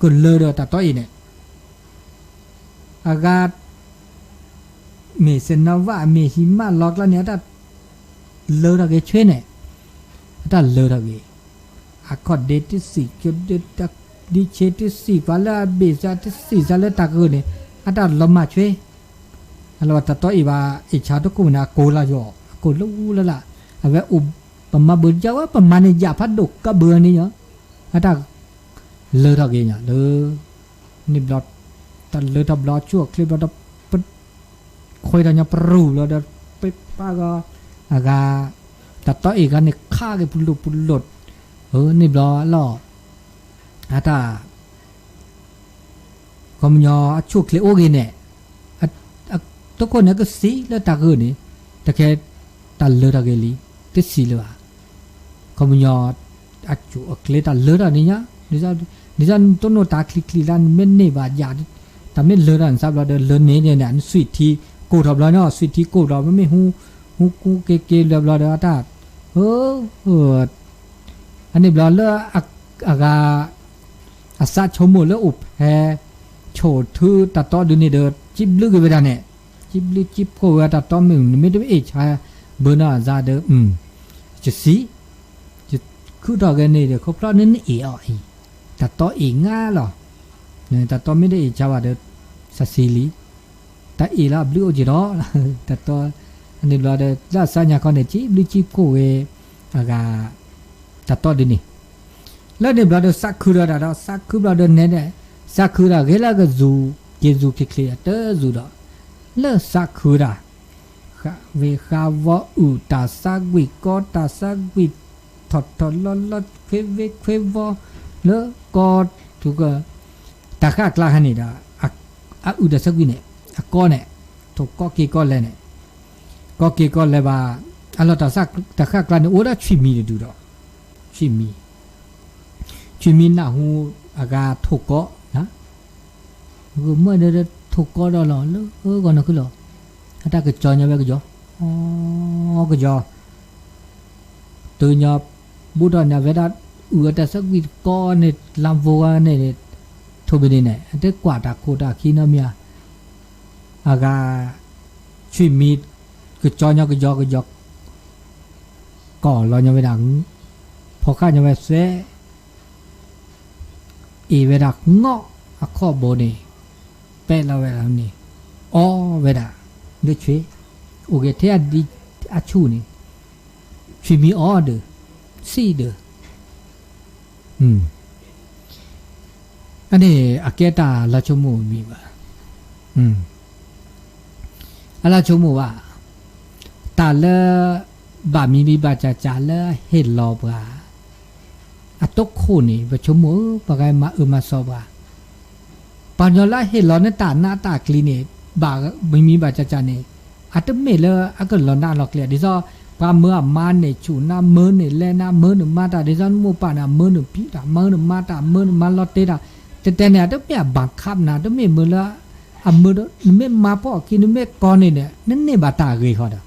ကလၢၤဒီးတၢ်တီအ့ၣ်န့ၣ် အဂၤ မ့ၢ်စဲးနီၤဝၣ် မ့ၢ်ဟံးမးလီၤကျါန့ၣ် အတၢ်လၢထီၣ်က့ၤဆွ့န့ၣ်, အတၢ်လၢထီၣ်က့ၤ, အခီၣ်ဒ့တစံၣ်, ဒ့ဆ့တစံၣ် ပှၤလၢအဘ့ၣ်စၢ်တစံၣ်စၢ်လၢတၢ်ဂၢၢ်န့ၣ် အတၢ်လီၤမၢ်ဆွ့, အလီၢ်ဘၣ်တၢ်တီအ့ၣ်ဘၣ် အ့ၣ်ဆါတခိၣ်န့ၣ် အကိၢ်လၢ်ယီၤ အကိၢ်လူလၢ်လၢ်, အဝဲအိၣ် ပမၤဘၢယၢ်ဝဲ ပမၤန့ၣ်ယၢ်ဖးဒိၣ်ကဘၢန့ၣ်ယီၤ, အတၢ် လၢထီၣ်က့ၤညါလၢ န့ၣ်ဘျီ တၢ်လၢထီၣ်ဘျီ ဆူၣ်အချ့ဘျီဒီး ပ ခွဲထီၣ်ညီပရူၢ်ဘျီဒီး ပပၢ်ဂီၤ အဂၤ တၢ်တီအ့ၣ်ဂၤန့ၣ် ခးက့ၤပလိာ်ပလိာ်, န့ၣ်ဘျီလီၤ အတၢ် ခီပညီအဆူၣ်ချ့အိၣ်ဂ့ၤန့ၣ် တခိၣ်န့ၣ်ကစံးလၢတၢ်ဂၢၢ်န့ၣ် တကဲတၢ်လၢထီၣ်က့ၤလံ, တစံးလၢၤဘၣ်, ခီပညီ အဆူၣ်အချ့တၢ်လၢထီၣ်န့ၣ်ညါ, ဒ်သိးနတိၢ်နီၣ်တၢ်ချံချံလၢနမ့ၢ်န့ၢ်ဘၣ်ယၤ, တၢ်မ့ၢ်လၢထီၣ်နသးဘျီဒီး လၢန့ၣ်န့ၣ် နဆွံၣ်ထံကိၢ်ထီၣ်ဘျီန့ၣ် ဆွံၣ်ထံကိၢ်ထီၣ် မ့မ့ၢ်ဟူ ဟူကူက့ၤက့ၤလၢဘျီဒီး အတၢ် အန့ၣ်ဘျီလၢ အဂၤ အစးဆိကမိၣ်လၢအိၣ်ဖဲ ဆိၣ်ထုတၢ်တီဒုန့ၣ်ဒီး စံးဘျုးက့ၤဝဲဒၣ်န့ၣ်, စံးဘျုးစံးဖှိၣ်ဝဲတၢ်တီမ့ၢ် နမ့ၢ်တအ့ၣ်ဆါဘၢနီၢ်အစးဒီး ယစံး ယခုထီၣ်က့ၤန့ၣ်ဒီး ခီဖျိနနအ့ၣ်အီၤအံၤ, တၢ်တီအ့ၣ်ငါလီၤ, တၢ်တီမ့ၢ်တအ့ၣ်ဆါဘၣ်ဒီး စးစံးလံ တၢ်အ့ၣ်လီၤအဘျုးအိၣ်က့ၤဒီး တၢ်တီ န့ၣ်ဘျီဒီး လၢအစးညါခီန့ၣ် စံးဘျုးစံးဖှိၣ်ဝဲ အဂၤ တၢ်တီဒ်န့ၣ်, လၢန့ၣ်ဘျီဒီး စးခုဒီးတၢ်ဒီး စးခုဘျီဒီးနဲဒဲး စးခုဒီးဂ့ၤလၢကစူၤ က့ၤစူၤချ့ချ့တစူၤဒီး လၢစးခုတၢ် ဃးဝ့ၤဃးဝီအုၣ် တၢ်ဆါကွံာ်ကီ တၢ်ဆါကွံာ်ထီၣ်ထီၣ်လီၤလီၤ ခွ့ဝ့ခွ့ဝီ လၢကီ တၢ်ဃၣ်ကျါခါန့ၣ်ဒီး အအုၣ်တၢ်ဆါကွံာ်န့ၣ် အကီန့ၣ် ထိၣ်ကီက့ၤကီလဲၣ်န့ၣ် ကီက့ၤကီလဲၣ်ဘၣ် အလီၢ်တၢ်ဃၣ်ကျါန့ၣ် အိၣ်ဝဲဒၣ်ဆွံၣ်မံၤတဒုဒီး ဆွံၣ်မံၤ ဆွံၣ်မံၤနၢ်ဟူအဂၤထိၣ်ကီ ဂုာ်မုၢ်ဒီးထိၣ်ကီဒီးလီၤ လၢဂီၤနီၤခုလီၤ အတၢ်ကစီၤညီဝဲကစီၤ အီ ကစီၤ တုၤညီ ဘူးထီၣ်န့ၣ် အဝဲဒၣ်အုၣ်အတၢ်ဆါကွံာ်တကီန့ၣ် လါဖိဂၤန့ၣ် ထိၣ်ဘ့ၣ်န့ၣ်န့ၣ် အတကွၢ်တၢ်ခိၣ်တၢ်ခံနီတမံၤဧါ အဂၤ ဆွံၣ်မံၤ ကစီၤညီကစီၤကစီၤ ကီၢ်လီၤညီဝဲဒၣ် ဖီၣ်ဃာ်ညီဝဲသဲ အ့ၣ်ဝဲဒၣ်ငီၣ် အခီၣ်ဘိန့ၣ် ပဲလီၤဝဲဒၣ်န့ၣ် အီဝဲဒၣ် လၢဆွံ အိၣ်က့ၤထဲအဒံအဆူၣ်န့ၣ် ဆွံမံအီဒီး ဆံးဒီး အန့ၣ် အကဲတၢ်လီၤဆိကမိၣ်မံၤဘၣ် အလီၤဆိကမိၣ်ဘၣ် တၢ်လၢ ဘၣ်မံၤမံၤဘၣ်စၢ်စၢ်လၢအဟ့ၣ်လီၤပှၤ အတိခိၣ်န့ၣ် ပဆိကမိၣ်ဧၢ ပှၤဂၤမၤအၢမၤစီပှၤ ပှၤကညီလၢအဟ့ၣ်လီၤန့ၢ်တၢ်နးတၢ်ကျံၤန့ၣ် ဘၣ်မံၤမံၤဘၣ်စၢ်စၢ်န့ၣ် အတမ့ၢ်လၢအကလီၤနးလီၤကျဲ ဒ်သိး ပှၤမၢအမါန့ၣ်ဆူၣ်နၤ မၢန့ၣ်လဲၤနၤ မၢန့ၣ်မၤတၢ် ဒ်သိးနမိၢ်ပၢ်န့ၣ် မၢန့ၣ်ဖံးတၢ် မၢန့ၣ်မၤတၢ် မၢန့ၣ်မၤလီၤတဲာ်တၢ် တဲတဲန့ၣ် အတမ့ၢ်အဘၣ်ခးနၤ တမ့ၢ်မၢလၢ အမၢ နမ့ၢ်မၤဖီၣ်အခံ နမ့ၢ်ကီန့ၣ်န့ၣ် နန့ၢ်ဘၣ်တၢ်အဂ့ၤဃီဒီး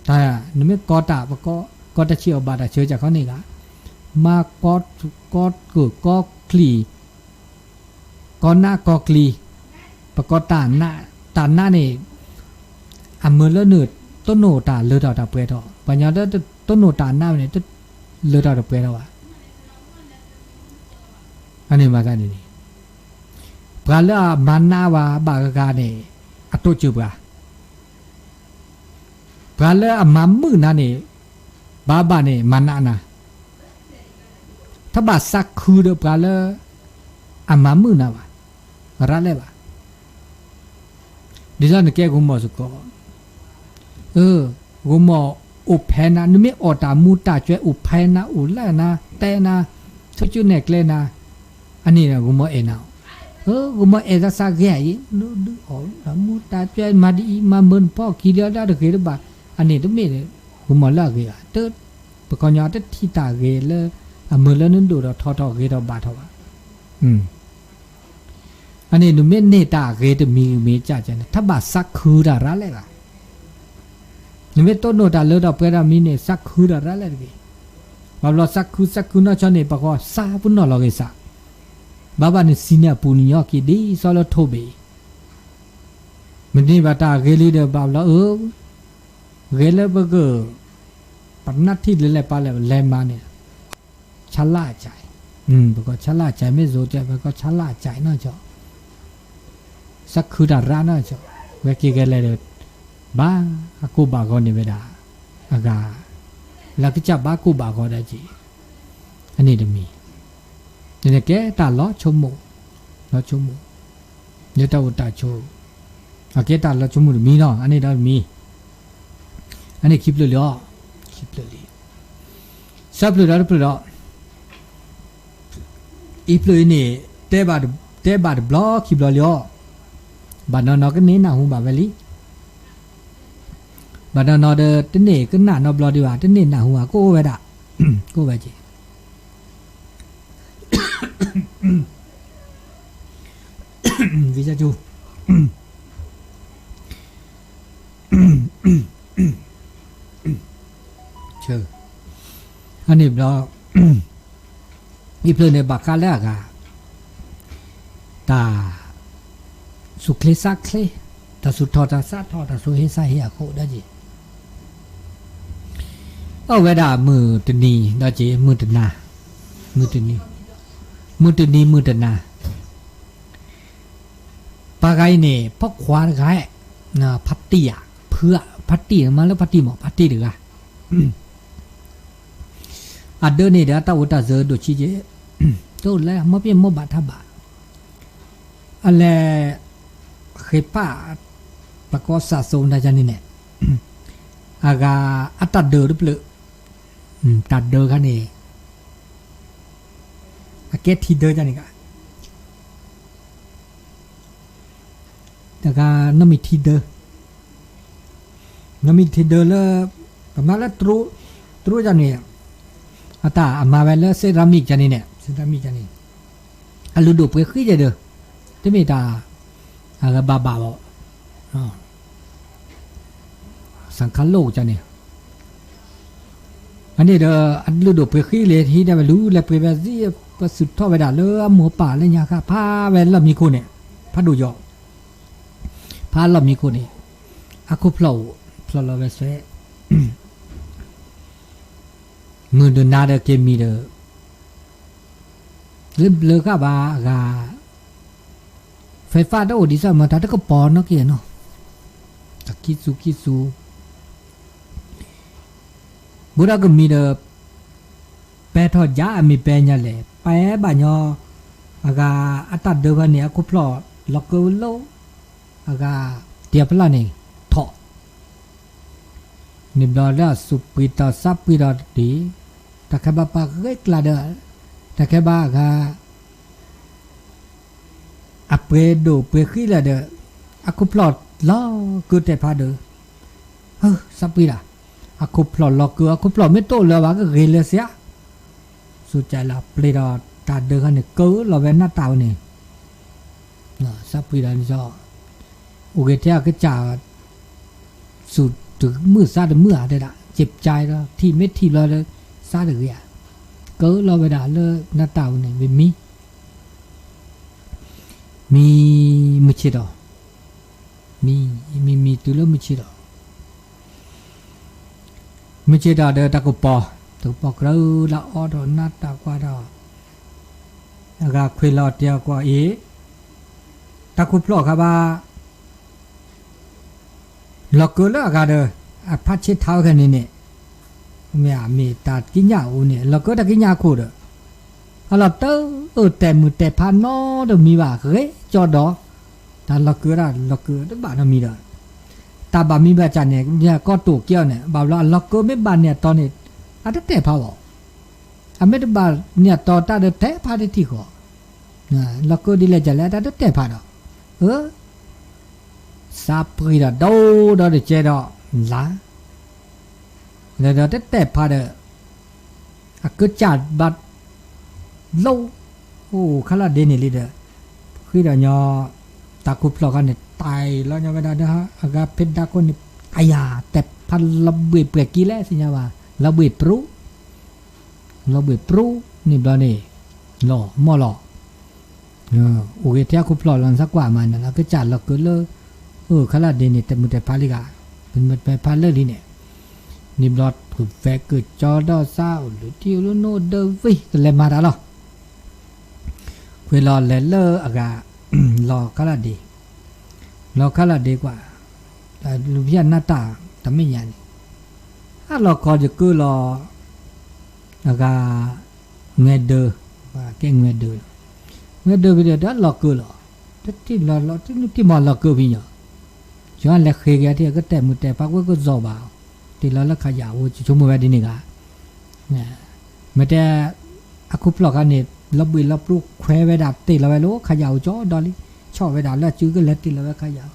တၢ် နမ့ၢ်ကီတၢ် ပကီ ကီတဆံးအီၤဘၣ်တၢ်ဆၢကၢ်ခီန့ၣ်ဂ့ၤ မၤကီ ကီကၢၢ်ကီကျံၤ ကီနးကီကျံၤ ပကီတၢ်နး တၢ်နးန့ၣ် အမၢလၢနတိၢ်နီၣ်တၢ်လၢထီၣ်တၢ်ပှဲၤထီၣ် ပှၤညီလၢတိၢ်နီၣ်တၢ်နးန့ၣ် လၢထီၣ်တၢ်ပှဲၤထီၣ်ဘၣ် အန့ၣ်မၤသးဒ်န့ၣ် ပှၤလၢအမၤနးဝဲဘၣ်ဂၤဂၤန့ၣ် အတိစၢၤပှၤ ပှၤလၢအမၤမုာ်နၤန့ၣ် ဘၣ်ဘၣ်န့ၣ် မၤနးနၤ, တဘၣ်သးခုဒီးပှၤလၢ အမၤမုာ်နၤဘၣ်, ရၤလဲၣ်ဘၣ်. ဒ်သိးနကဲဂိၤမီၢ်စ့ၢ်ကီး, ဂိၤမီၢ်အိၣ်ဖဲနၤ, နမ့ၢ်အီၣ်တၢ်မူတၢ်ကွဲးအိၣ်ဖဲနၤ အိၣ်လၢနၤ တဲနၤ, ဆိကၠူနဲၣ်ကျဲနၤ, အန့ၣ်ဂိၤမီၢ်အဲၣ်နၤ, ဂိၤမီၢ်အဲၣ်သးသးဂ့ၤအံၤ ဒုးအီၣ်တၢ်မူတၢ်ကွဲး မၤဒ်အံၤ မၤမုာ်နဖီၣ်ခံဒီးတဂ့ၤတဘၣ်, အန့ၣ်တမ့ၢ် ဂိၤမီၢ်လၢအဂ့ၤဘၣ်. ပှၤကညီတထံၣ်တၢ်ဂ့ၤလၢ အမုာ်လၢနဒိၣ်ဒီးထီထီၣ်ဂ့ၤထီၣ်ဘၣ်ထီၣ်ဘၣ်. အန့ၣ်နမ့ၢ်န့ၢ်တၢ်ဂ့ၤတမံၤမံၤကၢ်ကၢ်န့ၣ် တဘၣ်သးခုတၢ်ရၤလဲၣ်ဘၣ်. နမ့ၢ်တိၢ်နီၣ်တၢ်လၢထီၣ်ပှဲၤထီၣ်မံၤန့ၣ် သးခုတၢ်ရၤလဲၣ်တဂ့ၤ. ဘၣ်ဘျီသးခုသးခုနီၢ်ဆီန့ၣ် ပှၤကီၢ်သးပနီၣ်လီၤဂ့ၤသး, ဘၣ်ဘၣ်နစံးန့ၢ်အပူၤနညီက့ၤဒ်သိးလၢထိၣ်ဘ့ၣ်အံၤ, မ့ၢ်န့ၢ်ဘၣ်တၢ်ဂ့ၤလံဒီးဘၣ်ဘျီအၢ ဂ့ၤလၢပက ပနၢ်ထံၣ်လၢလဲၤပာ်လဲၤလဲၤမၤန့ၣ် ဆါလၢ်အစၢ်, ပကီၢ်ဆါလၢ်အစၢ် မ့ၢ်စိၤတဲ ပကီၢ်ဆါလၢ်အစၢ်နီၢ်ကီၢ်, သးခုတၢ်ရၣ်နီၢ်ကီၢ်, ဝဲက့ၤဂဲၤလဲၤဒီး ဘၣ်အကိၢ်ဘၣ်ဂီၤန့ၢ်ဝဲဒၣ် အဂၤ, လၢကစၢ်ဘၣ်ကိၢ်ဘၣ်ဂီၤဒၣ်က့ၤ, အန့ၣ်တမံၤ, န့ၣ်ကဲတၢ်လီၤဆိကမိၣ်, လီၤဆိကမိၣ်, လၢတၢ်အိၣ်တၢ်ဆိး, အကဲတၢ်လီၤဆိကမိၣ်တမံၤနီၤ အန့ၣ်ဒီးတမံၤ အန့ၣ်ခံဖျၢၣ်လံအီၤ, ခံဖျၢၣ်လံ, သၢဖျၢၣ်ဒီးတဖျၢၣ်ဒီး, အံၤဖျၢၣ်အံၤန့ၣ်, တဲဘၣ်တဘျီခံဘျီလံအီၤ, ဘၣ်နီၤနီၤကန့ၢ်နၢ်ဟူဘၣ်ဝဲလံ, ဘၣ်နီၤနီၤဒီးတန့ၢ်ကနၣ်နီတဘျီဒံးဘၣ် တန့ၢ်နၢ်ဟူဘၣ် ကအိၣ်ဝဲဒၣ်, ကအိၣ်ဝဲက့ၤ ဝံၤစူ အန့ၣ်ဘျီ, အံၤဖျၢၣ်န့ၣ်ဘၣ်ဃးလၢအဂၤ, တၢ်သူၣ်ချ့သးချ့, တၢ်သူၣ်ထီၣ်တၢ်သးထီၣ် တၢ်သူၣ်ဟ့သးဟ့အဃိဒၣ်က့ၤ အဝဲဒၣ်မုၢ်တနံၤဒီးက့ၤ မုၢ်တနၤ, မုၢ်တနံၤ, မုၢ်တနံၤမုၢ်တနၤ, ပှၤဂၤအံၤန့ၣ် ဖီခွါတဂၤ, ဖါတံၢ်ဧါ, ဖုဧါ, ဖါတံၢ်မးလၢဖါတံၢ်မး ဖါတံၢ်တဂၤ, အဒၢးန့ၣ်ဒီးအတၢ်အိၣ်တၢ်စၢၤဒိၣ်ဆံးက့ၤ, တအိၣ်လၢမိၢ်ပ့ၢ်မိၢ်ဘၣ်ထးဘၣ်, အလဲၤ ဃ့ဖး ပှၤကိးစၢ်စိၤနၤယၤန့ၣ်န့ၣ်, အဂၤအတၢ်ဒၢးတဖျၢၣ်, တၢ်ဒၢးခါန့ၣ်, အကဲထံဒၢးယၤန့ၣ်ဂၤ, တဂၤနီတမံၤထံဒၢး, နီတမံၤထံဒၢးလၢ, ပမၤလၢ, တြိယၤန့ၣ်, အတၢ်အမၤဝဲလၢ ceramic ယၤန့ၣ်န့ၣ်, ceramic ယၤန့ၣ် အလုၢ်ဒိၣ်ပှ့ၤဃံယဲၢ်ဒီး, တမ့ၢ်တၢ်, အဂၤဘၣ်ဘၣ်ဘၣ်, စၣ်ခါလိၣ်ကန့ၣ်, အန့ၣ်ဒီး, အလုၢ်ဒိၣ်ပှ့ၤဃံလံ ဟံးဒၣ်ဝဲလူၤလဲၤပှ့ၤဝဲ ပသုးထီၣ်ဝဲဒၣ်လၢအမိၢ်ပၢ်လၢညါဃၣ် ဖးဝဲလီၢ်မံခိၣ်န့ၣ်, ဖးဒိၣ်ယီၤ, ဖးလီၢ်မံခိၣ်န့ၣ်, အခိၣ်ဖျီၣ်အိၣ်, ဖျီၣ်လီၤဝဲစဲး မုၢ်တနၤဒီးက့ၤမံၤဒီး, လၢဘျၢဃာ်ဘၣ်အဂၤ, ဖဲဖးတအိၣ်ဒံးစၢ်မၤတၢ်တကပီၤနီၣ်က့ၤနီၤ, တၢ်ခံသူခံသူ, ဘူးဒီးကမံၤဒီး, ပဲထီၣ်ယါအမံၤပဲညါလဲၣ် ပဲဘၣ်ညီ, အဂၤအတၢ်ဒၢးဖဲန့ၣ် အခိၣ်ဖျီၣ်လီၤကၢလီၤ, အဂၤ, တံၤဖျၢၣ်န့ၣ်, ထီၣ် န့ၣ်ဘျီလၢအသူၣ်ပှံၤတီၤသးပှံၤတီၤတဒံး, တၢ်ခဲဘၣ်ပာ်ဂ့ၤကျါဒီး, တၢ်ခဲဘၣ်အဂၤ, အပှ့ၤဒိၣ်ပှ့ၤဃံလၢာ်ဒီး, အခိၣ်ဖျီၣ်လီၤကၢတဲာ်ဖးဒီး, သးပှံၤဒၣ်, အခိၣ်ဖျီၣ်လီၤကၢ အခိၣ်ဖျီၣ်မ့ၢ်တအိၣ်လၢၤဘၣ်ကဂ့ၤလၢာ်စ့ဧါ, စူၤကလၢ်ပျ့ၤဒီးတၢ်ဒၢးခါန့ၣ် ကၢလီၤဝဲနၢ်တၢ်ဝဲန့ၣ် သးပှံၤဒီးန့ၣ်, အိၣ်ဂ့ၤထဲအကစၢ်, သူၣ်တမုာ်သးတမုာ်ဧါတဲဒၣ် စံးပျါဒီး ထံၣ်မ့ၢ်ထံၣ်ဘျီဒီး, သးတဂ့ၤဧါ, ကၢလီၤဝဲဒၣ်လၢနၢ်တၢ်ဝဲန့ၣ် မ့ၢ်မံ, မံ, မုၢ်ဆ့ၣ်ဒီး, မံ, မံမံတုၤလၢမုၢ်ဆ့ၣ်ဒီး မုၢ်ဆ့ၣ်ဒီးဒီးတၢ်ကပီၤ, တၢ်ကပီၤကြၢးလၢအီဒီးနၢ်တၢ်ကွၢ်ဒီး, အဂၤခွ့လီၤတဲာ်ကွၢ်အံၤ, တၢ်ခိၣ်ဖျီၣ်ခါဘၣ်, လီၤကၢလၢအဂၤဒီး, အဖးဆ့ထးဝဲခဲန့ၣ်န့ၣ်, မ့ၢ်ဧါ မ့ၢ်တၢ်ကံးညာ်အိၣ်န့ၣ် လီၤကၢတၢ်ကံးညာ်အခိၣ်ဒီး အလီၤတၢ်အၢၣ်တဲာ်မုာ်တဲာ်ဖးနီတမံၤဘၣ် ဂ့ၤကၠီဒီး တၢ်လီၤကၢဒၣ်လီၤကၢတဘၣ်နီတမံၤဒီး တၢ်ဘၣ်မံဘၣ်စၢ်န့ၣ် ကီၢ်တိာ်ကဲအီၤန့ၣ် ဘၣ်ဘျီအလီၤကၢမ့ၢ်ဘၣ်န့ၢ်အတီန့ၣ် အတတဲာ်ဖးဘၣ် အမ့ၢ်တဘၣ်န့ၢ်အတီတၢ်ဒီးတဲာ်ဖးတထံၣ်ဃီ, လီၤကၢဒ်လဲၣ်ကလဲၣ် တၢ်တတဲာ်ဖးဒီး, အၢ စးပှ့ၤဒီးဒိဒီးတကဲဒီး လါ, ဒီးတတဲာ်ဖးဒီး အကစၢ်ဘၣ်လိၣ်, အိၣ်ခါလီၤဒ့န့ၣ်လံဒီး, ဃ့ဒီးညီ, တၢ်ခိၣ်ဖျီၣ်ခါန့ၣ် တၢ်လီၤညီဝဲဒၣ်ဒီး အဂၤဖဲဒါခိၣ်န့ၣ် အယၤ တဲာ်ဖးလီၤဘှံးပှဲၤကံလဲၣ်သ့ၣ်ညါဘၣ် လီၤဘှံးပြူ လီၤဘှံးပြူန့ၣ်ဘျီန့ၣ်, လီၤမီၢ်လီၤ, အိၣ်ဂ့ၤထဲအခိၣ်ဖျီၣ်လီၤ နသးကွၢ်မးန့ၣ် အကစၢ်လီၤကၢလၢ, အိၣ်ခါလီၤဒ့န့ၣ် တဲာ်မုာ်တဲာ်ဖးလံဂၤ, တဲာ်မုာ်တဲာ်ဖးလၢလံန့ၣ်, န့ၣ်ဘျီဖုးဖဲကၢၢ်ကၠီဒီးစးအိၣ်လုၢ်ထံအိၣ်လၢနိဒီဝံၤ တလဲၤမၤတၢ်လီၤ ခွဲးလီၤလဲၤလၢအဂၤ, လီၤခါလီၤဒ့, လီၤခါလီၤဒ့ကွၢ်, လူၤဖၠၣ်နၢ်တၢ်တမ့ၢ်ညါန့ၣ်, အလီၤကီယကၢလီၤ, အဂၤ, ငွဲဒၢ, ကဲငွဲဒၢလီၤ, ငွဲဒၢဖဲဒီးတၢ်လီၤကၢလီၤ, တထံၣ်လီၤလီၤတထံၣ်မီၤလီၤကၢဖဲညီ, ယွၤလဲၤဃ့က့ၤအထံၣ်ကတဲာ်မုာ်တဲာ်ဖးကွဲကစီၤဘၣ်, တ့ၢ်လီၤလၢခးယၣ်အိၣ် ဆိကမိၣ်ဝဲဒ်န့ၣ်ဂၤ မ့ၢ်တဲ, အခိၣ်ဖျီၣ်ခါန့ၣ် လီၤဘှံးလီၤပြူခွဲးဝဲဒၣ်တ့ၢ်လီၤဝဲလၢခးယၣ်အိၣ်ကၠီဒီလံ, ဆီၣ်ဝဲဒၣ်လၢအစုကလဲၤတ့ၢ်လီၤဝဲခးယၣ်အိၣ်,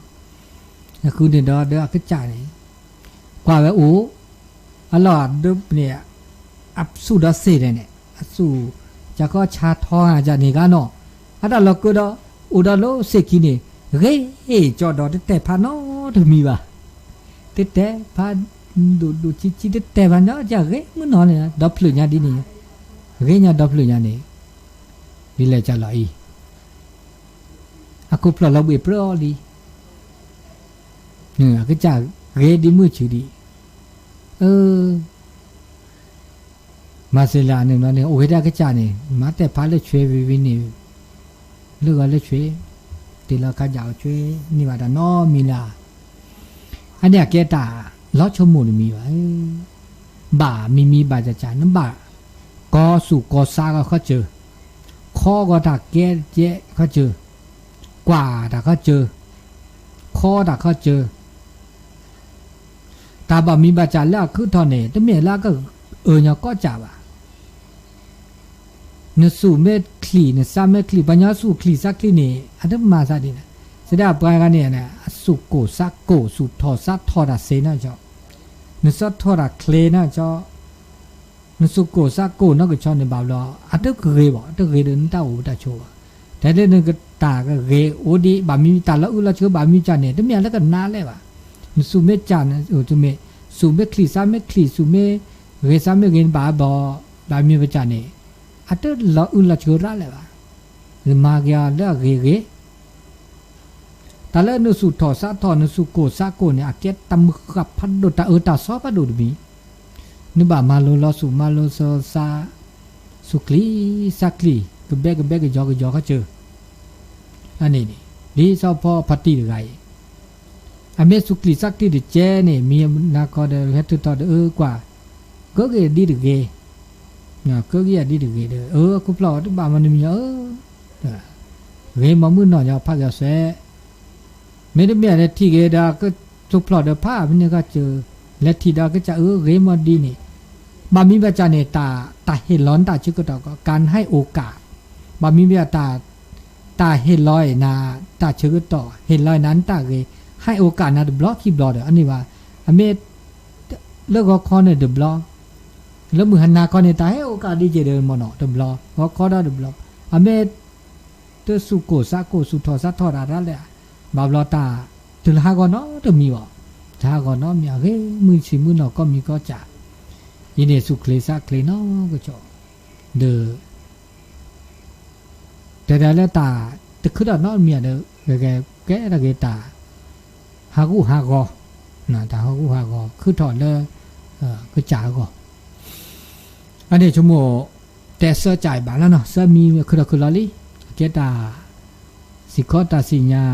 အဃုန့ၣ်ဒီးဒီးအကစၢ်န့ၣ်, ကွၢ်ဝဲအိၣ်, အလီၢ်ဒၢန့ၣ်, အဆူၣ်ဒီးစ့ၢ်န့ၣ်န့ၣ် အဆူၣ်, ကၢ်ခီဆါထီဂၤကန့ၣ်ဂၤနီၤ, အတၢ်လီၤကၢဒီး, အိၣ်ဒီးလၢစ့ၢ်ကီးန့ၣ်, ဂ့ၤကၠီဒီးတတဲာ်ဖးနီတမံၤဘၣ် တတဲာ်ဖး, ဒိၣ်ဒိၣ်ဆံးဆံး တတဲာ်ဖးညီကဂ့ၤမုၢ်နီၤန့ၣ် ဒီဖျၢၣ်ညါဒ်န့ၣ်, ဂ့ၤညီဒီဖျၢၣ်ညါန့ၣ်, ဒ်လဲၣ်ကလီၤအံၤ, အခိၣ်ဖျီၣ်လီၤဘှံးပြၢအီၤလံ, အကစၢ်ဂ့ၤဒ်မုၢ်ဆူၣ်ဒံး, အ မၤစၢၤလၢအန့ၣ်ဘျီန့ၣ် အိၣ်ဝဲဒၣ်ကစၢ်န့ၣ် မၤတဲာ်ဖးလၢဆွဲဝံၤဝံၤန့ၣ်, လၢဂီၤလၢဆွဲ, တ့ၢ်လီၤခးယၣ်အိၣ်ဆွဲ, န့ၢ်ဘၣ်တၢ်နီတမံၤလၢ်, အန့ၣ်အကဲတၢ်လီၤဆိကမိၣ်တမံၤဘၣ်, ဘၣ်မံမံဘၣ်စၢ်စၢ် နဘၣ်, ကီၤဆူၣ်ကီၤစးဂီၤခီစၢၤ, ခီဂီၤတၢ်ကဲကဲခီစၢၤ, ကွၢ်တၢ်ခီစၢၤ, ခီတၢ်ခီစၢၤ တၢ်ဘၣ်မံဘၣ်စၢ်လၢအခုထီၣ်န့ၣ် တမ့ၢ်လၢအကအၢညီကီၢ်စၢ်ဘၣ်. နဆူၣ်မ့ၢ်ချံၣ် နစးမ့ၢ်ချံၣ် ပှၤညီဆူၣ်ချံၣ်စးချံၣ်န့ၣ် အတမၤသးဒ်န့ၣ်, စဒၣ်ပှၤဂၤန့ၣ် အဆူၣ်ကိၢ်စးကိၢ် ဆူၣ်ထီၣ်စးထီၣ်တၢ်စ့နီၢ်ကီၢ်, နဆီထီၣ်တၢ်ချ့နီၢ်ကီၢ်, နဆူၣ်ကိၢ်စးကိၢ်နီၢ်ကီၢ်န့ၣ်ဘၣ်ဘျီ အတဂ့ၤဘၣ် တဂ့ၤဒီးနတၢ်အိၣ်တၢ်ဆိးဘၣ်. တၢ်လၢနကတၢ်ကဂ့ၤအိၣ်ဒံး ဘၣ်မံတၢ်လီၤအုၣ်လီၤဆၢဘၣ်မံစၢ်န့ၣ် တမ့ၢ်လၢကနါလဲၣ်ဘၣ်. နဆူၣ်မ့ၢ်စးန့ၣ် တမ့ၢ်, ဆူၣ်မ့ၢ်ချံၣ်စးမ့ၢ်ချံၣ် ဆူၣ်မ့ၢ်ဂ့ၤစးမ့ၢ်ဂ့ၤန့ၣ်ဘၣ်ဘၣ်, ဘၣ်မံဘၣ်စၢ်န့ၣ် အတလီၤအုၣ်လီၤဆၢရၣ်လဲၣ်ဘၣ်. နမၤက့ၤအီၤလၢအဂ့ၤဂ့ၤ တၢ်လၢနဆူၣ်ထီၣ်စးထီၣ် နဆူၣ်ကိၢ်စးကိၢ်န့ၣ် အကဲတၢ်မုၢ်ဃၢ်ဖးဒိၣ် တၢ်အၢတၢ်သီဖးဒိၣ်တမံၤ, နဘၣ်မၤလိလီၤဆူၣ်မၤလိလီၤစး, ဆူၣ်ချံၣ်စးချံၣ် ကဘဲကဘဲကယီကယီခီစၢၤ, အန့ၣ်န့ၣ် ဒ်စီၤဖီဖါတံၢ်တဂၤအံၤ, အမ့ၢ်ဆူၣ်ချံၣ်စးချံၣ်တကဲန့ၣ် မံနၤခီဒီး ဟဲထုးထီၣ်ဒီးအၢကွၢ်, ကၢက့ၤဒ်တဂ့ၤ ကၢက့ၤယၤဒ်တဂ့ၤဒီး အၢ အခိၣ်ဖျီၣ်တဘၣ်မၤနမံၤညီ အၢ ဂ့ၤမးမုၢ်နီၢ်ညီဖးက့ၤအီၤစဲး, မ့တမ့ၢ်လဲၤထံၣ်က့ၤဒီးကၠိဖျီၣ်ဒီးဖးဖဲန့ၣ်ခီစၢၤ, လဲၤထံၣ်ဒီးကစၢ်အၢ ဂ့ၤမးဒ်န့ၣ်, ဘၣ်မံဘၣ်စၢ်န့ၣ် တၢ်ဟ့ၣ်လီၤနတၢ်ဆၢကတီၢ်ကီး การให้โอกาส, ဘၣ်မံဘၣ်တၢ် တၢ်ဟ့ၣ်လီၤအံၤနၤတၢ်ဆၢကတီၢ် ဟ့ၣ်လီၤအံၤနၤနတၢ်ဂ့ၤ, ให้โอกาสနၤတဘျီခံဘျီဒီး အန့ၣ်ဘၣ်, အမ့ၢ် လၢဂီၤခီန့ၣ်တဘျီ, လၢမုၢ်ဟါနၤခီန့ၣ် တၢ်ဟဲ โอกาสဒ်က့ၤဒီးမ့ၢ်နီၢ်တဘျီ, ဂီၤခီဒီးတဘျီ, အမ့ၢ် တဆူၣ်ကိၢ်စးကိၢ် ဆူၣ်ထီၣ်စးထီၣ်တၢ်ဒ်လဲၣ်, ဘၣ်ဘျီတၢ် တုၤလၢဟးဂီၤနီတမံၤဘၣ်, တဟးဂီၤနီတမံၤ အဂ့ၤမုၢ်ဆံးမုၢ်နီၢ်ကီၢ်မံၤကီၢ်စၢ်, အံၤန့ၣ်ဆူၣ်ချံၣ်စးချံၣ်နီၢ်ကီၢ်, ဒီး တဲဒၣ်လၢတၢ်တခုထီၣ်နီတမံၤဒီး ကဲထီၣ်က့ၤတၢ် ဟးဂူာ်ဟးဂီၤ, တၢ်ဟးဂူာ်ဟးဂီၤ ခုထီၣ်လၢ ကစၢ်အဂီၢ်, အန့ၣ်ဆိကမိၣ် တဲဆၢကၠၢ်အံၤဘၣ်လီၤနီၤ ဆၢမံခုထီၣ်ခုလီၤလံ, အကဲတၢ် စံၣ်ခီတၢ်စံၣ်ညါ,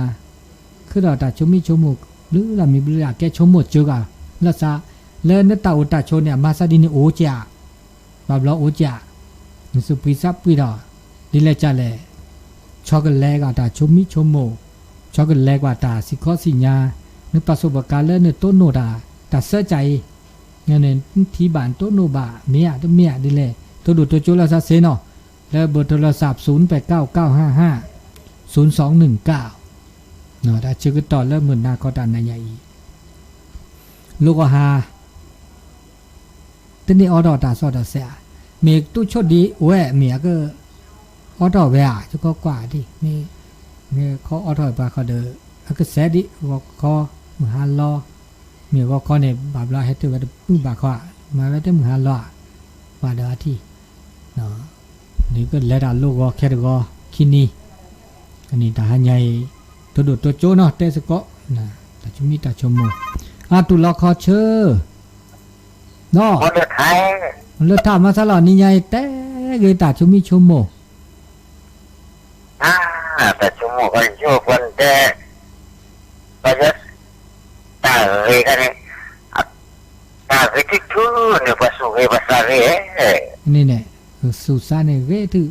ခုထီၣ်တၢ်ဆိမိၣ်ဆိကမိၣ် ဘျုးလၢမံၤဘျုးလၢအကဲဆိကမိၣ်စၢၤဂၤ လၢသး လၢနတၢ်အိၣ်တၢ်ဆိးန့ၣ် အမၤသးဒ်န့ၣ်အိၣ်ကၠး, ဘၣ်ဘျီအိၣ်ကၠး, နသူၣ်ပှံၤသးပှံၤဒီး ဒ်လဲၣ်ကၠးလဲၣ်, ဆီကလဲၤကဒီးတၢ်ဆိမိၣ်ဆိကမိၣ်, ဆီကလဲၤကဒီးတၢ်စံၣ်ခီစံၣ်ညါ, နပာ်သူၣ်ပာ်ကၤလၢနတိၢ်နီၣ်တၢ် တၢ်ဆၢကၠးအံၤ, နထံၣ်ဘၣ်နတိၢ်နီၣ်ဘၣ် မ့ၢ်ဧါတမ့ၢ်ဧါဒ်လဲၣ်, တိဒိၣ်တိကၠိလၢသးစ့ၢ်နီၤ, လၢဘိးထူလီၤသး သုၣ်ပၢၣ်ကၠၢ်ကၠၢ် ဟၣ်ဟၣ် သုၣ်သွင်ၣ်ၣ်ကၠၢ်, တၢ်ဆၢကတီၢ်လၢမုၢ်နၤခီတၢ်နၤညါအံၤ, လိၣ်ကီၢ်ဟါ တန့ၢ်အိးထီၣ်တၢ်စီတၢ်ဆှံဧါ, မ့ၢ်တူၢ်ဆိၣ်ဒံးဝဲ မ့ၢ်အကအိးထီၣ်ဝဲဧါ, ယကကွၢ်ဒ်, မ့ၢ်ခီအိးထီၣ်ပှၤခီဒီး အကစဲးဒ်ဂီၤခီ, မုၢ်ဟါလီၤ, မ့ၢ်ဂီၤခီန့ၣ် ဘၣ်ဘျီဟဲတုၤဝဲတပုၢ်ဘၣ်ခီ, မၤဝဲတမုၢ်ဟါလီၤဧါ, ပှၤဒီးအထံၣ် ဒ်ကလဲၤတၢ်လိၣ်ဂီၤခဲတဂီၤခံနံၤ, ကန့ၣ်တၢ်ဟါညါအံၤ တိဒိၣ်တိကၠိနီၤ တဲသကိး, တၢ်ဆိမိၣ်တၢ်ဆိကမိၣ်, အတူၢ်လီၤခီဆၢ, ဒီး လၢထါမၤသးလီၤနံၤညါအံၤ တဲဂ့ၤတၢ်ဆိမိၣ်ဆိကမိၣ်, တၢ်ဆိကမိၣ်ကီယိၣ်ပှၤတဲ, ပယီၤ တၢ်ဂ့ၤန့ၣ်, တၢ်ဂ့ၤထူထူန့ၣ် ပှၤသူၣ်ဂ့ၤပှၤသးဂ့ၤ, န့ၣ်န့ၣ်, သူၣ်သးန့ၣ်ဂ့ၤထူ,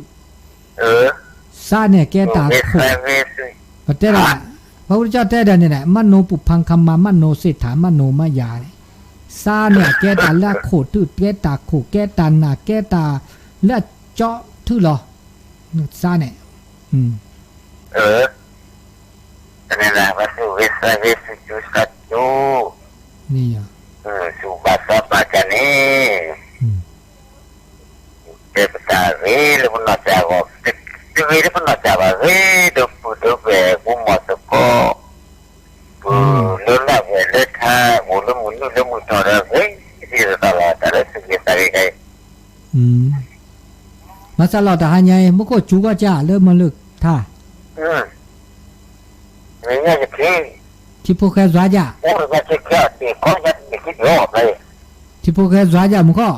သးန့ၣ်ကဲတၢ်ခိၣ်, ပတဲဒၣ်, ပဝဲကၠီတဲဒၣ်န့ၣ် မၤနိပုဖံခမၤ မၤနိသ့ၣ်ထၣ် မၤနိမယၤန့ၣ်, သးန့ၣ်ကဲတၢ်လၢအခိၣ်ထူ ကဲတၢ်ခိၣ် ကဲတၢ်နၢ် ကဲတၢ်လၢအကၠီထူလီၤ, သးန့ၣ် ပှၤသူၣ်ဂ့ၤသးဂ့ၤ သူၣ်စူၤသးစူၤ, သူၣ်ဘၣ်သးဘၣ်ကန့ၣ်, တဲပတၢ်ဂ့ၤလၢပနီၢ်စၢ်အဂီၢ်, တဂ့ၤလၢပနီၢ်စၢ်ဘၣ် ဂ့ၤဒီးပုၢ်ဒီးဝဲၢ် ပူၤမီၢ်သကိး, ပုၢ်လၢလၢ်ဝဲၢ်လၢထါ အိၣ်လၢမုၢ်နုာ်လၢမုၢ်ထီၣ်ဒီး ဂ့ၤဒ်သိးသိးလီၤ တၢ်လၢသူၣ်ဂ့ၤသးဂ့ၤခဲအံၤ မၤစၢ်လီၤတၢ်ဟါညါအံၤ မူခိၣ်စူၤကီၢ်ကၠၢ်လၢမၤလၢထါ, ထံဖိဃဲစွါကၠၢ်, ထံဖိဃဲစွါကၠၢ်မူခိၣ်,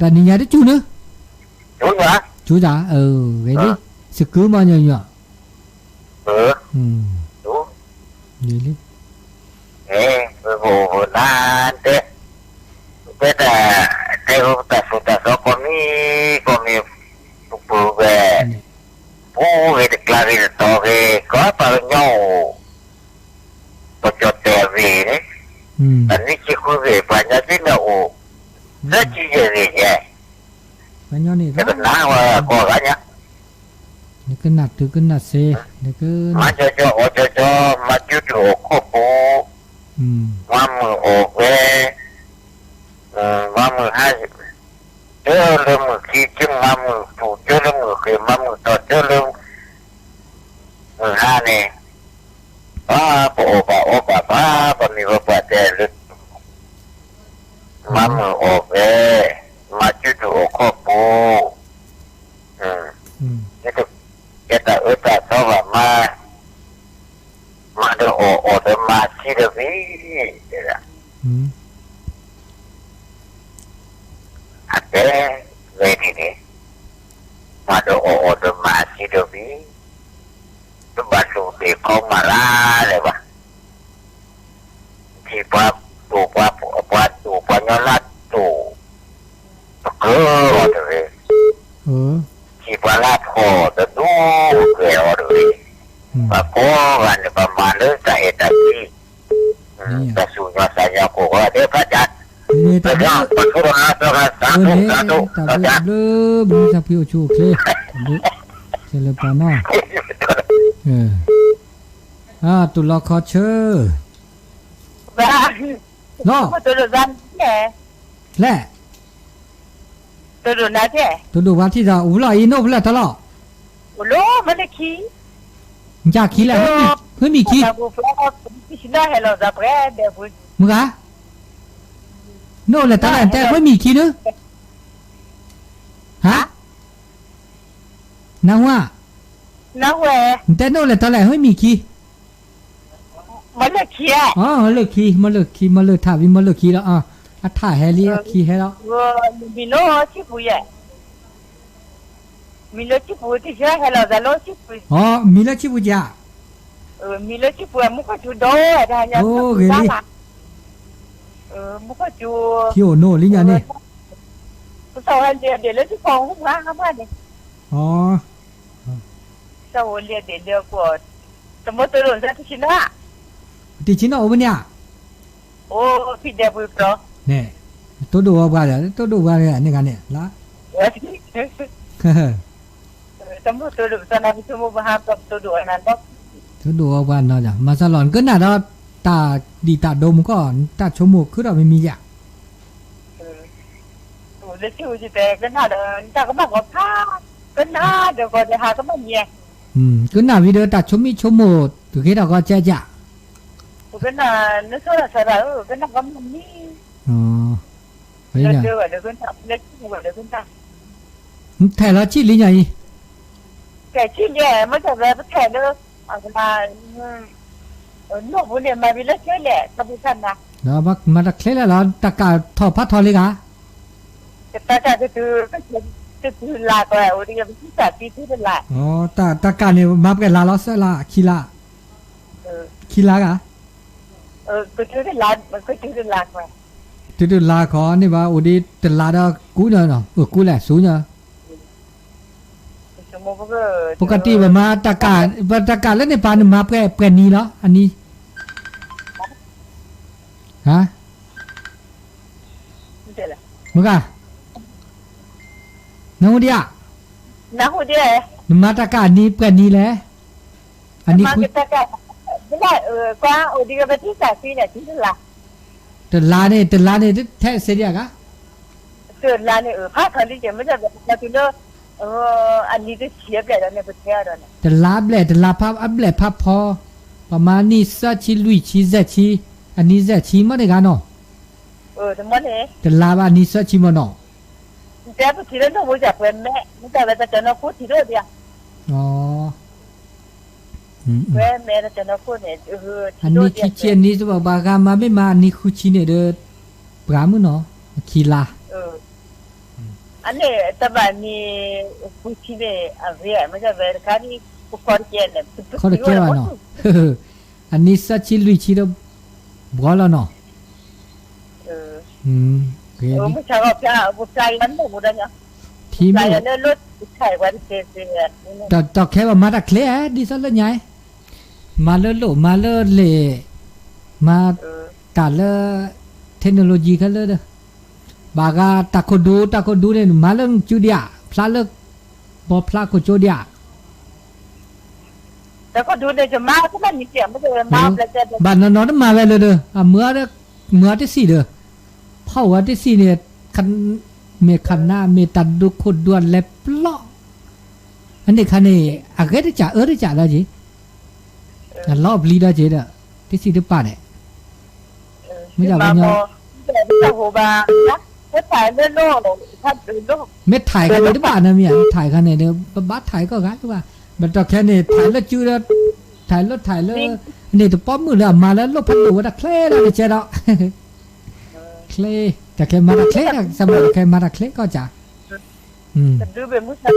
တၢ်နံၤညါတစူၤန့ၣ်, စူၤတၢ်, ဂ့ၤလံ, စကုမီၤညီညီ, ဂ့ၤလံ, ပနတဲ, တဲတၢ်, တဲတၢ်သူၣ်တၢ်သီကိးမံၤ, ကိးမံၤ, ပပုၢ်ဝဲၢ်, ပူၤဂ့ၤတကျါဂ့ၤတတီၤဂ့ၤ ကီပှၤကညီအိၣ် ပကၠီၣ်တဲာ်အဂ့ၢ်န့ၣ်, တၢ်နွံဆံဃုဂ့ၢ် ပှၤကညီသ့ၣ်န့ၣ်အိၣ်, သၢဆံယဲၢ်ဂ့ၢ်ယဲၢ်, ပှၤကညီန့ၣ် နကနၣ်ဝဲကိးဂၤညါ, နကနၣ်တုၤကနၣ်စ့, နက, မၤကၠီကၠီအီၣ်ကၠီကၠီ, မၤကၠူတူၢ်အိၣ်ခိၣ်ပူၤ, မၤမုာ်အိၣ်ဂဲၤ, မၤမုာ်ဟါ, ကၢလၢမုၢ်ခံ, ကမၤမုာ်ထူၣ်, ကၢလၢမုၢ်ဃ့ၢ်, မၤမုာ်တီၤ, ကၢလၢမုၢ်ဟါန့ၣ်, ပအိၣ်ဘၣ်အီဘၣ်ဘၣ်, ပမံၤပပှၢ်တဲလၢ, မၤမုာ်အိၣ်ဂဲၤ, မၤကၠူတူၢ်အိၣ်ခိၣ်ပူၤ, ကဲတၢ်အၢတၢ်သီဘၣ်မါ, မၤဒီးအီၣ်အီၣ်ဒီးမၤအခံဒီးဂ့ၤ, တဲဒၣ် အတဲဝဲန့ၣ်န့ၣ်, မၤဒီးအီၣ်အီၣ်ဒီးမၤအခံဒီးဂ့ၤ, တဘၣ်လူၤဘ့ၣ်ခီမၤလၢ်လၢၤဘၣ်, ထံၣ်ပှၤတူၢ်ပှၤ, ပှၤတူၢ်ပှၤညီလၢတူၢ်, ပကြၢးအီၤတဂ့ၤ, ထံၣ်ပှၤလၢဖှီၣ်တဒူၣ်ကြဲးအီၤတဂ့ၤ, ပှၤကိးဂၤန့ၣ် ပမၤလၢတၢ်အဲၣ်တၢ်ကွံ တၢ်သူၣ်ညီသးညီကိးဂၤဒဲးဖးဒၣ်, တၢ်ဘျုး, တၢ်ဘျုး, တၢ်ဘျုး, ဘျုးသးဖှံအိၣ်ဆူၣ်အိၣ်ချ့, တၢ်ဘျုး, ဆဲးလၢပှၤနီၤ, တူၢ်လီၤခီဆၢ, လီၤ, လဲၣ် တဒိၣ်ဝါထံၣ်ဒီး အိၣ်ဖျဲၣ်အံၤ နိၣ်ဖျဲၣ်ထီလီၤ, နကၢ်ခံလဲၣ်, ဃ့မံၤခံ, မုၢ်ဂၤ, နိၣ်လဲၤထီလဲၣ် နတဲဃ့မံၤခံနုၢ်, ဟါ, နၢ်ဟူဧါ, နတဲနိၣ်လဲၤထီလဲၣ် ဃ့မံၤခံ မၤလၢခံ, မၤလၢခံ, မၤလၢခံ, မၤလၢထးဝံၤ မၤလၢခံလီၤ, အထးဟဲလံ အခံဟဲလီၤ, မံၤနိၣ်ဆံပူၤယဲၢ် မံလၢဆံပူၤ တယၢဟဲလီၤသးလၢဆံပူၤ, မံလၢဆံပူၤဧါ, မံလၢဆံပူၤ မူခိၣ်စူၤဒီး တဟါညါ ဂ့ၤလံ, မူခိၣ်စူၤ, ထံအိၣ်နိလံညါန့ၣ်, ကစီၣ်ဝဲလံဒ့ၣ်လၢဆံဖီဟူမးဟါမၢ်န့ၣ်, ကစီၣ်ဝဲလံဒ့ၣ်လၢကီၢ်, တမိၢ်တိၢ်ဒိၣ်တဆံနီၤ, တဆံနီၤအိၣ်မ့ၢ်န့ၣ်ဧါ, အိၣ်ဖံးဒဲးပူၤကျီ, န့ၣ်, တိၢ်ဒိၣ်ဝဲပှၤဒီး တိၢ်ဒိၣ်ပှၤန့ၣ်ဂၤန့ၣ်လၢ တမုၢ်တိၢ်ဒိၣ်ပသနၢ်ပဆိကမိၣ်ပဟါပတိၢ်ဒိၣ်အနၢ်ဒီး, တိၢ်ဒိၣ်ဝဲပှၤနီၤ, မၤစၢ်လီၤ နကနၣ်ဒီး တၢ်ဒံၣ်တၢ်ဒိမူကီၢ် တၢ်ဆိကမိၣ်ခုဒီးမံၤမံၤယၤ, လၢဆံပူၤတဲ ကနၣ်ဒီး တၢ်ကမၣ်ကီဖး, ကနၣ်ဒီးကီးဒီးဟးကမၣ်မံၤ, ကနၣ်ဝံၤဒီး တၢ်ဆိကမိၣ်ဆိကမိၣ်တဂ့ၤတၢ်ကီကဲကၢ်, ကနၣ်နဆိၣ်လီၤဆီဒီး ကနၣ်ကမၣ်မံၤ, လၢဆံပူၤဒီးကနၣ်, လၢဆံပူၤဒီးကနၣ် ထဲးလီၤဆံၣ်လံညါအံၤ, ထဲးဆံၣ်လံ, မ့ၢ်တၢ်ဝဲပထဲးလၢ အကမၤ, နိၣ်ပူၤန့ၣ် မၤဝံၤလၢဆံၣ်လဲၣ် တၢ်ပူၤတၢ်နၤ, မၤတၢ်ချ့လၢာ်လီၤ တၢ်ကၢ်ထီၣ်ဖးထီလံဂၤ, တၢ်ကၢ်ကတုၤ, ကတုၤလါကီး အိၣ်ဒံးပထံၣ်စၢ်သံတုၤတလါ, တၢ်ကၢ်န့ၣ် မၤပှဲၤလါလီၤ သၢလါ ခံလါ, ခံလါဂၤ ကတုၤတလါ, ကတုၤတလါခီ, တုၤတလါခီန့ၣ်ဘၣ် အိၣ်ဒံးတလါဒီးကူ, ကူလဲၣ်ဆူညါ, ပကတံၢ်ပမၤတၢ်ကၢ်, ပတၢ်ကၢ်လၢန့ၣ်ပာ်နမၤပှဲၤပှဲၤနံၤလီၤ အနံၤ, ဟါ, မုၢ်ဂၤ, နၢ်ဟူဒံးဧါ, နမၤတၢ်ကၢ်အနံၤပှဲၤနံၤလဲၣ်, အနံၤဃု တလါန့ၣ် တလါန့ၣ် ထဲးစဲဒံးဧါဂၤ, တလါန့ၣ် ဖးထီလံကဲ မ့ၢ်တၢ်ဘၣ်တုၤလၢ အနံၤတဆံအဘျဲၣ်ဒီးန့ၣ် ပထဲအီၤဒီးန့ၣ် တလါဘျဲၣ် တလါဖးအဘျဲၣ်ဖးဖီ, ပမၤနံၣ်သၢဆံလွံၢ်ဆံယဲၢ်ဆံ, အနံၤယဲၢ်ဆံမ့ၢ်န့ၣ်ဂၤနီၤ, တလါဘၣ်နံၣ်သၢဆံမ့ၢ်နီၤ, တဲပထံၣ်လၢနီၢ်မူစၢ်ပှဲၤမဲ, မ့ၢ်တၢ်ဝဲတၢ်ကၢနီၢ်ခိထံၣ်ဒိၣ်ဒံးဧါ, ပှဲၤမဲတၢ်ကၢနီၢ်ခိန့ၣ်, အနံၤခံဆံအနံၤ ဘၣ်ဂၤမၤမ့ၢ်မၤအနံၤဃုဆံန့ၣ်ဒီး, ပှၤမုၣ်နီၤ, ခံလါ, အန့ၣ်တဘၣ်နံၤ, ဃုဆံန့ၣ် အဂ့ၤမ့ၢ်တၢ်ဝဲတခါဒံး, ပခီတကဲန့ၣ်, ခီတကဲဘၣ်နီၤ, အနံၤသၢဆံလွံၢ်ဆံဒီး, ဘှီလီၤနီၤ, ထံမုၢ်, တၢ်ခဲဘၣ်မၤတၢ်ချ့ဒ်သိးလၢညါ, မၤလၢလိၣ်မၤလၢလ့ၣ်, မၤတၢ်လၢ technology ခဲလၢာ်, ဘၣ်ဂၤတၢ်ခိၣ်ဒူ တၢ်ခိၣ်ဒူန့ၣ် မၤလၢကၠူဒံးဧါ, ဖျါလၢ, ဘီဖျါခိၣ်ကၠိဒံးဧါ ဘၣ်နီၢ်နီၢ်တမၤဝဲလၢဒီး အမုၢ်အီၤတစံးဒီး, ဖီၣ်ဝဲတစံးန့ၣ်, မ့ၢ်ခနၣ် မ့ၢ်တၢ်ဒိခိၣ်ဒိအလဲၤပျီ, အန့ၣ်ခါန့ၣ် အဂ့ၤတစးအၢတစးဒီးက့ၤ, အလီၤပျံၤဒီးက့ၤဒီး, တစံးတပာ်န့ၣ်, မ့ၢ်ဒၣ်ဝဲညီ မ့ၢ်ထံၣ်ခါန့ၣ်တဘၣ်န့ၣ်မ့ၢ် ထံၣ်ခါန့ၣ်ဒီး ပဘၣ်ထံၣ်ကီၢ်ဂၤလၢၤဘၣ်, ဘၣ်တၢ်ခဲန့ၣ် ထံၣ်လၢကၠူဒီး, ထံၣ်လၢထံၣ်လၢ, န့ၣ်တပိာ်မုၣ်လၢအမၤလၢလိၣ်ဖးဒိၣ်ဝဲဒၣ်ချ့လၢတကဲဒီး, ချ့, တၢ်ခဲမၤတၢ်ချ့, ကစၢ်မၤတၢ်ခဲမၤတၢ်ချ့ကီၢ်စး, တၢ်ဘျုးနီၢ်မုၢ်ဂၤနီ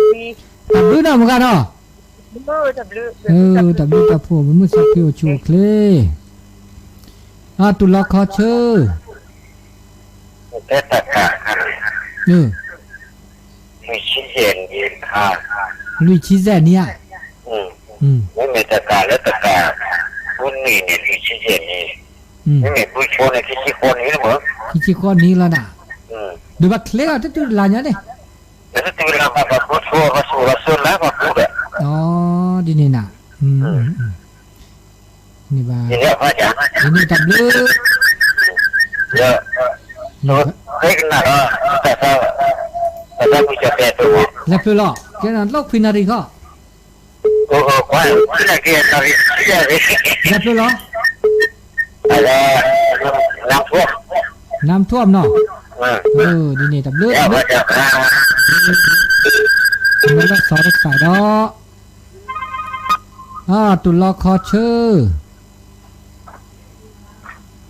ၤ, တၢ်ဘျုးတၢ်ဖှိၣ်မုၢ်မုၢ်ဆါဖှ့အိၣ်ဆူၣ်အိၣ်ချ့ အတူၢ်လီၤခီဆၢ, တၢ်ကၢ်, လွံၢ်ဆံယဲၢ်နံၣ်ဧါ, မ့မ့ၢ်တၢ်ကၢ်လၢတၢ်ကၢ်, ပူၤနံၣ်န့ၣ် လွံၢ်ဆံယဲၢ်နံၣ်, မ့မ့ၢ်ပူၤဆိန့ၣ် ခံဆံဃိးနံၣ်လီၤ, ခံဆံဃိးနံၣ်လီၤနၤ, ဒုးဘၣ်ချ့လီၤ တတုၤတလါညါန့ၣ် ဒ်န့ၣ်နၤ, ဒ်န့ၣ်ဘၣ်, ဒ်န့ၣ်တၢ်ဘျုး, လဲၤဖျိလီၤ, ကဲနၤလိၣ်ခွံနၣ်ရံၣ်ခီ, လဲၤဖျိလီၤ, နၢမ်ထွမ်ၣ်, ဒ်န့ၣ်တၢ်ဘျုး, မ့ၢ်လၢစီၤတစးဒီး တူၢ်လီၤခီဆၢ,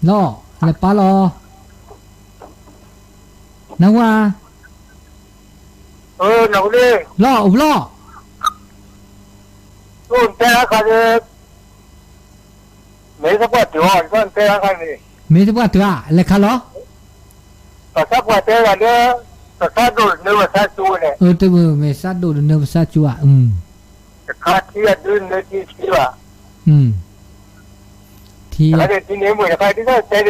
လီၤ, လဲၤပာ်လီၤ, နၢ်ဟူဧါ, လီၤ, အိၣ်ဘျီ တဲတခါဒီး မ့ၢ်သပှၢ်တုၤအီၤ တဲတခါန့ၣ် မ့ၢ်သပှၢ်တုၤဧါ လဲၤခါလီၤ ပသးပှၢ်တဲဂၤလၢ ပသးဒိၣ်တနၢပသးစူၤန့ၣ် အၢ တမ့ၢ်မ့ၢ်သးဒိၣ်တနၢပသးစူၤဧါ တခါထံအဒုနၢထံဆှံဘၣ် ထံ ထံဒုတနၢထံဆှံ ထံဆှံမ့ၢ်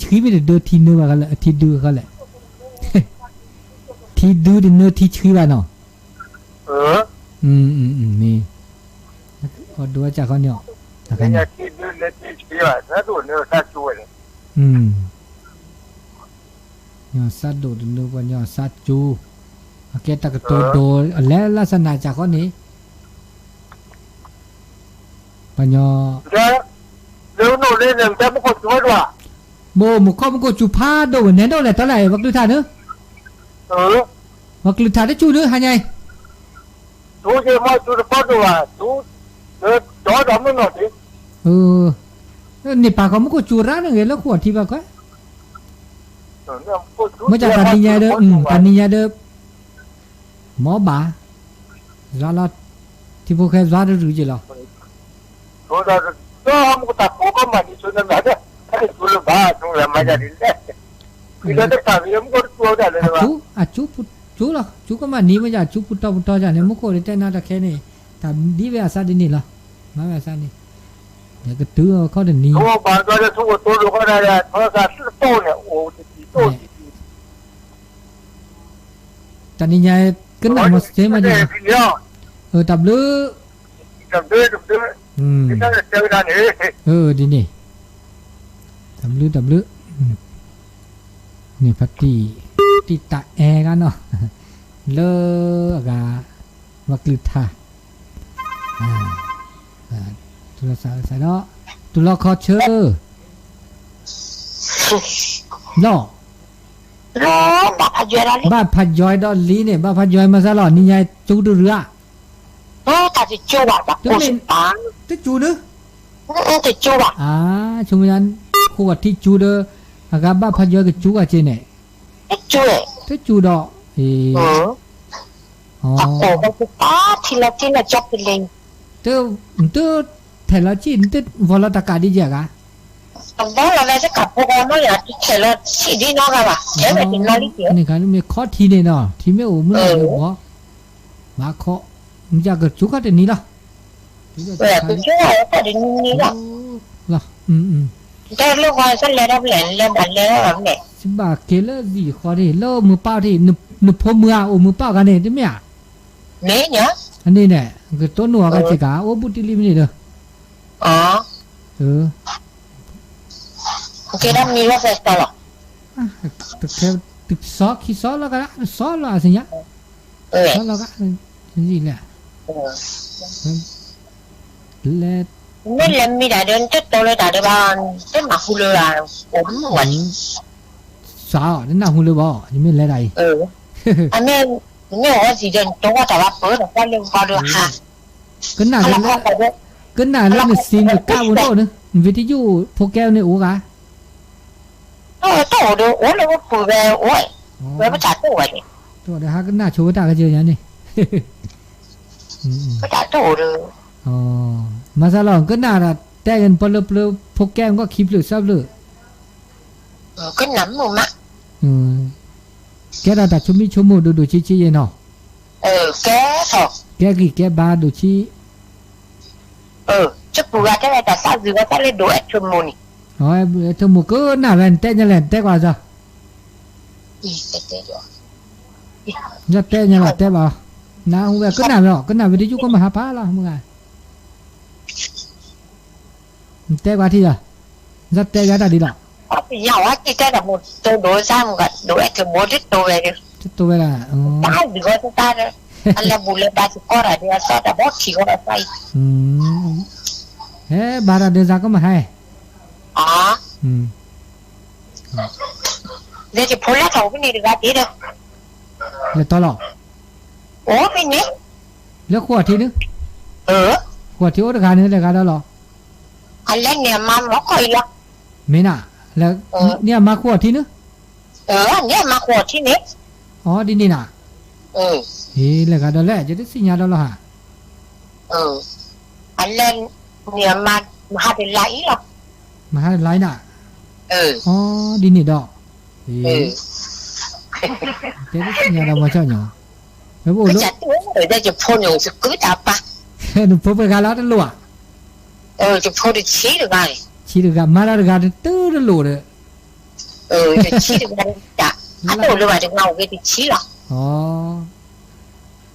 တဒၢထံနၢဘၣ် ထံဒုဃီလဲၣ် ထံဒုတနၢထံဆှံဘၣ်နီၤ မ့ၢ် အီၤဒိအစၢ်ဃီန့ၣ်အီၤ သးဒိၣ်တနၢပှၤညီသးစူၤ အကဲတၢ်ကတိၤဒိး အလဲၤလၢစနၢ်စၢ်ဃီန့ၣ် ပှၤညီ မ့ၢ်မူခိၣ်မူခိၣ်စူၤဖးဒိၣ်ဝဲနဲဒိၣ်လဲၣ် တၢ်လဲၣ် ပှၤကလုၢ်ထါန့ၣ် ပှၤကလုၢ်ထါတစူၤန့ၣ် ဟါညါအံၤ န့ၣ်ပာ်ဃီမူခိၣ်စူၤရၣ်န့ၣ်ဂ့ၤလၢဃိာ်ထံဘၣ်ခွဲ မ့ၢ်တၢ်ပာ်ဃီမူခိၣ်စူၤရၣ်န့ၣ်ဂ့ၤလၢဃိာ်ထံဘၣ်ခွဲ တနံၤညါဒီး တနံၤညါဒီး မ်ဘၣ် ယွၤလီၤ ထံဖိၣ်ဃဲယွၤတရုၤက့ၤလီၤ အစူၤ အစူၤလီၤ စူၤကမၣ်နံၤမ့ၢ်ယၤ အစူၤပူၤကၠိလီၤ စူၤကမၣ်နံၤမ့ၢ်ယၤ စူၤပူၤတီၤပူၤတီၤယၤန့ၣ် မူခိၣ်ဒ်တဲနၤတၢ်ခဲန့ၣ် တၢ်ဒ်ဝဲအသးဒ်န့ၣ်လီၤ မၤဝဲအသးန့ၣ် ကတုၤအခီတနံၤ တနံၤညါကနၣ်မီၤစ့မး တၢ်ဘျုး ဒ်န့ၣ် တၢ်ဘျုး တၢ်ဘျုး န့ၣ်ဖါတံၢ် တံၢ်တၢ်အဲၣ်ဂၤနီၤ လၢအဂၤ ပှၤကလုၢ်ထါ တူၢ်လီၤစးဒီး တူၢ်လီၤခီဆၢ လီၤ ဘၣ်ဖးယွဲဒီးလံန့ၣ် ဘၣ်ဖးယွဲမၤစၢ်လီၤ နံၤညါစူၤတရုၤဧါ တမ့ၢ် တစူၤဒု တစူၤဘၣ် အါ ဆိမိၣ်ညါ ဃိာ်ထံစူၤဒီး အဂၤဘၣ်ဖးယွဲကစူၤကွၢ်က့ၤန့ၣ် တစူၤဒီး ထံလီၤကံၢ်လီၤကၠီပလ့ၤ တထဲးလီၤဆံၣ် တဝီၤလီၤတၢ်ကးဒ်ယဲၢ်ဂၤ အဝီလီၤဝဲတကးဖိဂီၤမ့ၢ်ယၤ တထဲးလီၤဆံၣ်ဒ်နီၢ်ဂၤဘၣ် ထဲဝဲတနီၤလံက့ၤ န့ၣ်ခါမ့ၢ်ခီထံန့ၣ်နီၤ ထံမ့ၢ်အိၣ်မုၢ်လီၤက့ၤဝီ ဘၣ်ခီ မ့ၢ်ကကၠိခီတနံၤလီၤ ကကၠိခီတနံၤလီၤ လီၤ တဲလၢဃီကလဲၤဒီးဖျဲၣ် လဲၤဘၣ်လဲၤဒီးဖျဲၣ် စဘၣ်က့ၤလၢသံၣ်ဃီန့ၣ် လၢမုၢ်ပၢ်ထံၣ် နဖိမုၢ်ဧါ အိၣ်မုၢ်ပၢ်ဂၤန့ၣ် တမ့ၢ်ဧါ မ့ၢ်ညါ အန့ၣ်န့ၣ် ကတိၢ်နီၣ်အီၤကစ့ၢ်ကီး အိၣ်ဘူးတံၢ်လံမ့ၢ်န့ၣ်ဒီး ကဲဒၣ်မံၤလီၤဖဲစီလီၤ တစီခံစီလီၤကဒၣ် တစီလီၤအစညါ စီလီၤကဒၣ် လဲၤ လဲၤ မ့ၢ်လဲၤမံတၢ်ဒီး နတတိလၢတၢ်ဒီးဘၣ် တနၢ်ဟူလၢၤဘၣ် အိၣ်မူဝဲ စး တနၢ်ဟူလၢၤဘၣ် ယမ့ၢ်လဲၤဒၣ်အံၤ အမ့ၢ် မ့ၢ်အီၤစံးဒီး နတိဝဲတၢ်ဘၣ်ပၢၢ်ဒီး ကွၢ်လၢကီဒီးဟါ ကနၣ်လၢ ကနၣ်လၢနစံးနကးဝဲဒၣ်န့ၣ် နဝံၤတယုၢ်ဖိကဲန့ၣ်အိၣ်ဂၤ တအိၣ်ဒီး အိၣ်လၢဝဲပူၤဝဲအိၣ် ဝဲပတၢ်တအိၣ်ဝဲန့ၣ် တအိၣ်ဒီးဟးကနၣ်ဆိဝဲတၢ်ကစၢ်ယၤန့ၣ် ပတၢ်တအိၣ်ဒီး မၤစၢ်လီၤ ကနၣ်ဒီး တဲက့ၤနပၢလၢပျၢၤ ဖိကဲကီၢ်ခံဖျၢၣ်သၢဖျၢၣ် ကနၣ်မုာ်မး ကဲထီၣ်တၢ်ဆိမိၣ်ဆိကမိၣ်ဒိၣ်ဒိၣ်ဆံးဆံးယဲၢ်နီၤ ကဲထီၣ် ကဲဂံၢ်ကဲဘါဒိၣ်ဆံး ကပူၤဂၤတဲဝဲတၢ်သးဂုၤဝဲသးလၢဒိၣ်အဲၣ်ထၢၣ်မိၢ်န့ၣ် အဲၣ်ထၢၣ်မိၢ်ကနၣ်ဝဲ နတဲညါလဲၣ် နတဲကွၢ်စၢ် နတဲညါလီၤ တဲဘၣ် နဟူဝဲကနၣ်ဝဲအီၤ ကနၣ်ဝံၤတယုၢ်ကီၢ်မုၢ်ဟါဖးလီၤ မုၢ်ဂၤ နတဲကွၢ်ထံၣ်လီၤ နတဲယၤတၢ်ဒ်လီၤ ယဝဲကတဲဒီးမိၢ်တိဒိၣ်စၢ်မုၢ်ဂၤ ဒိၣ်အဲၣ်ထၢၣ်မိၢ်ဒ်တိဝဲဒီး တိဝဲဒၣ် တၢ်ဒုးဝဲတၢ်ဒီး အလဲၤဘူးလဲၤဘါစ့ၢ်ကီးတၢ်ဒီးအသီတၢ်ဘီထံၣ်ဃီဒီးသးအံၤ ဟဲဘၣ်တၢ်ဒုးစၢ်ကီၢ်မုၢ်ဟါ အါ လၢတဖိလၢထီၣ်ဖဲန့ၣ်တဂၤတ့ၢ်ဒီး လဲၤတီလီၤ အိၣ်ဖဲန့ၣ် လၢဃိာ်ထံန့ၣ် ဃိာ်ထံအိၣ်တဂၤန့ၣ် လဲၤဂၤဒီးလီၤ အလဲၤန့ၢ်အမါမီၢ်ခီၣ်အံၤလီၤ မ့ၢ်နၤ လၢ န့ၢ်အမါဃိာ်ထံန့ၣ် န့ၢ်အမါဃိာ်ထံန့ၣ် အီ ဒ်န့ၣ်နၤ ဟ့ၣ် လဲၤဂၤဒီးလဲၣ် ယတသ့ၣ်ညါဒီးလီၤဟါ အလဲၤန့ၣ်အမါ မဟါတလါအံၤလီၤ. မဟါတလါအံၤဒၣ်. အီ ဒ်န့ၣ်ဒီး တဲသ့ၣ်ညါဒီးမီၤကၠီၣ်ညီ ဝဲပအိၣ်လၢ ယဖိန့ၣ် ယကုတၢ်ပာ် နဖိပှဲၤဂၤလၢတလိၣ်ဧါ. ယဖိတဆံတဂၤန့ၣ် ဆံတဂၤ မၤတၢ်တဂၤတတုၤတလိၣ်ဒီး တဆံတဂၤ အတအိၣ်လၢၤဘၣ်တဂၤအိၣ်ဂ့ၤတဆံလီၤ.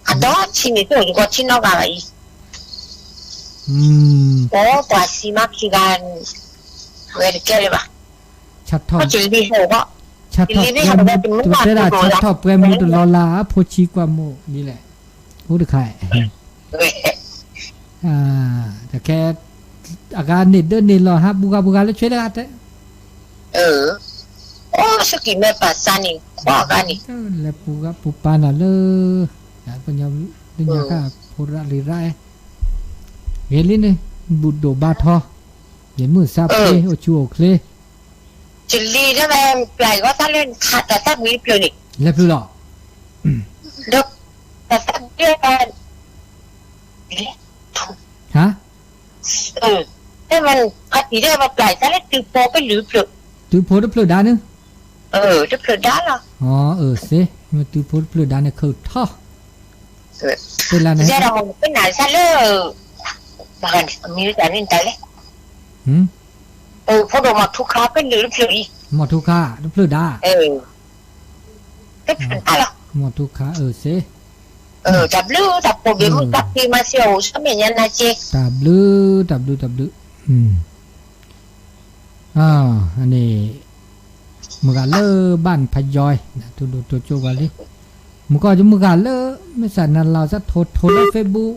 အဒီဆံန့ၣ် တအိၣ်ယဂီၢ်ဆံနီတဂၤဘၣ်အံၤ, ပှၤဆံမးခံဂၤ ဝဲတကဲလၢၤဘၣ်. ဆၣ်ထီၣ် ယလံၤဟဲဘၣ် ယလံၤဟဲဘၣ်တဲဒၣ်ဆၣ်ထီၣ်ပှဲၤမူတလီၤလၢ် အဖိဆံကွၢ်မိၢ်ဒ်လဲၣ်, အိၣ်တခါ တခဲ အဂၤန့ၣ်ဒၢန့ၣ်လီၤ ဟးပူၤဂၤပူၤဂၤလၢဆွဲတဂၤတဲ, အိၣ်စကံးမဲာ်ပာ်စါန့ၣ် ကွၢ်ဂၤန့ၣ် လဲၤပူၤဂၤပူၤပာ်နၤလၢ ပှၤကညီလၢညါဃၣ်ဖိရၣ်လံၤရၣ်, ဂ့ၤလံန့ၣ် ဘူၣ်ဒိၣ်ဘါထီ ယမုၢ်ဆါဖ့ အိၣ်ဆူၣ်အိၣ်ချ့ ယလံၤဒၣ်ဝဲ ပျၢ်ဂီၢ်သၣ်လၢ တၢ်သၣ်မံတဖျၢၣ်န့ၣ် လဲၤဖျၢၣ်လီၤ ဒီး တၢ်သၣ်မံ ဟါ ဖါတံၢ်ဒၣ်ဝဲ ပျၢ်တၢ်လၢတုၤဖိကလုာ်ဖျၢၣ်, တုၤဖိတဖျၢၣ်ဒါန့ၣ်, တဖျၢၣ်ဒါလီၤ, အၢ စ့ မ့ၢ်တုၤဖိတဖျၢၣ်ဒါန့ၣ် ခုးထီၣ် ပနၢ်စၢ်လၢ မံၤတၢ်န့ၣ်တၢ်လဲၣ်, ဖိဒိၣ်မီၤထူခါ ကလုာ်တဖျၢၣ်အံၤ, မီၤထူခါ တဖျၢၣ်ဒါ, တဖျၢၣ်ဒါလီၤ, မီၤထူခါ အၢ စ့ တၢ်ဘျုးတၢ်ဖှိၣ်ဘ့ၣ်မုၢ်တၢ်ဖံးမၤစၢၤအိၣ်ဆၢမဲာ်ညါနၤစ့, တၢ်ဘျုး တၢ်ဘျုး တၢ်ဘျုး န့ၣ် မုၢ်ဂၤလၢဘၣ်နဖးယီၤ, တိၢ်ဒိၣ်တိၢ်ကၠိဘၣ်လံ, မုၢ်ကီၢ်မုၢ်ဂၤလၢ မ့ၢ်စးနၤလီၤစးထိးထိးလၢ Facebook,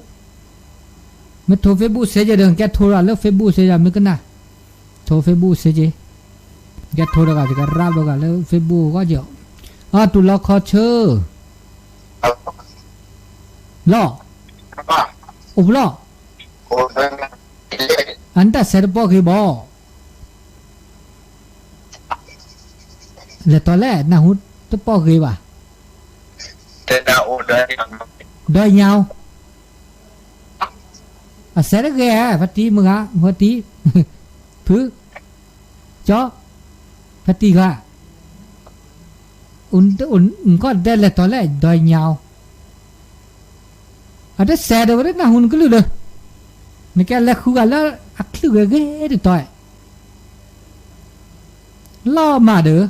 မ့ၢ်ထိး Facebook စ့က့ဒီး ကဲထိးဒီးလၢ Facebook စ့ယၤ မ့ၢ်ကနၣ်, ထိး Facebook စ့က့, ကဲထိးဒီးဂၤ ယကရၣ်ဘၣ်ဂၤလၢ Facebook ဂီၢ်က့ၤအီၤ, အတူၢ်လီၤခီဆၢ လီၤ, အိၣ်ဖျီၣ်, အနတၢ်စဲးတပီၢ်ဂ့ၤဘၣ်, လဲၤတီၤလဲၣ် နၢ်ဟူတပီၢ်ဂ့ၤဘၣ်, ဒီးညါ, အစဲးတဂ့ၤ ဖါတံၢ်မုၢ်ဂၤ ဖါတံၢ်, ဖု, ကၠီ, ဖါတံၢ်ဂၤ နကီၢ်ဒဲးလဲၤတီၤလဲၣ် ဒီးညါ, အတစဲးဒီးဝဲတနၢ်ဟူနကလုၢ်ဒီး, နကဲလဲၤဃုဂၤလၢအချုးဂ့ၤဂ့ၤတတီၤ, လီၤမၢ်ဒီး,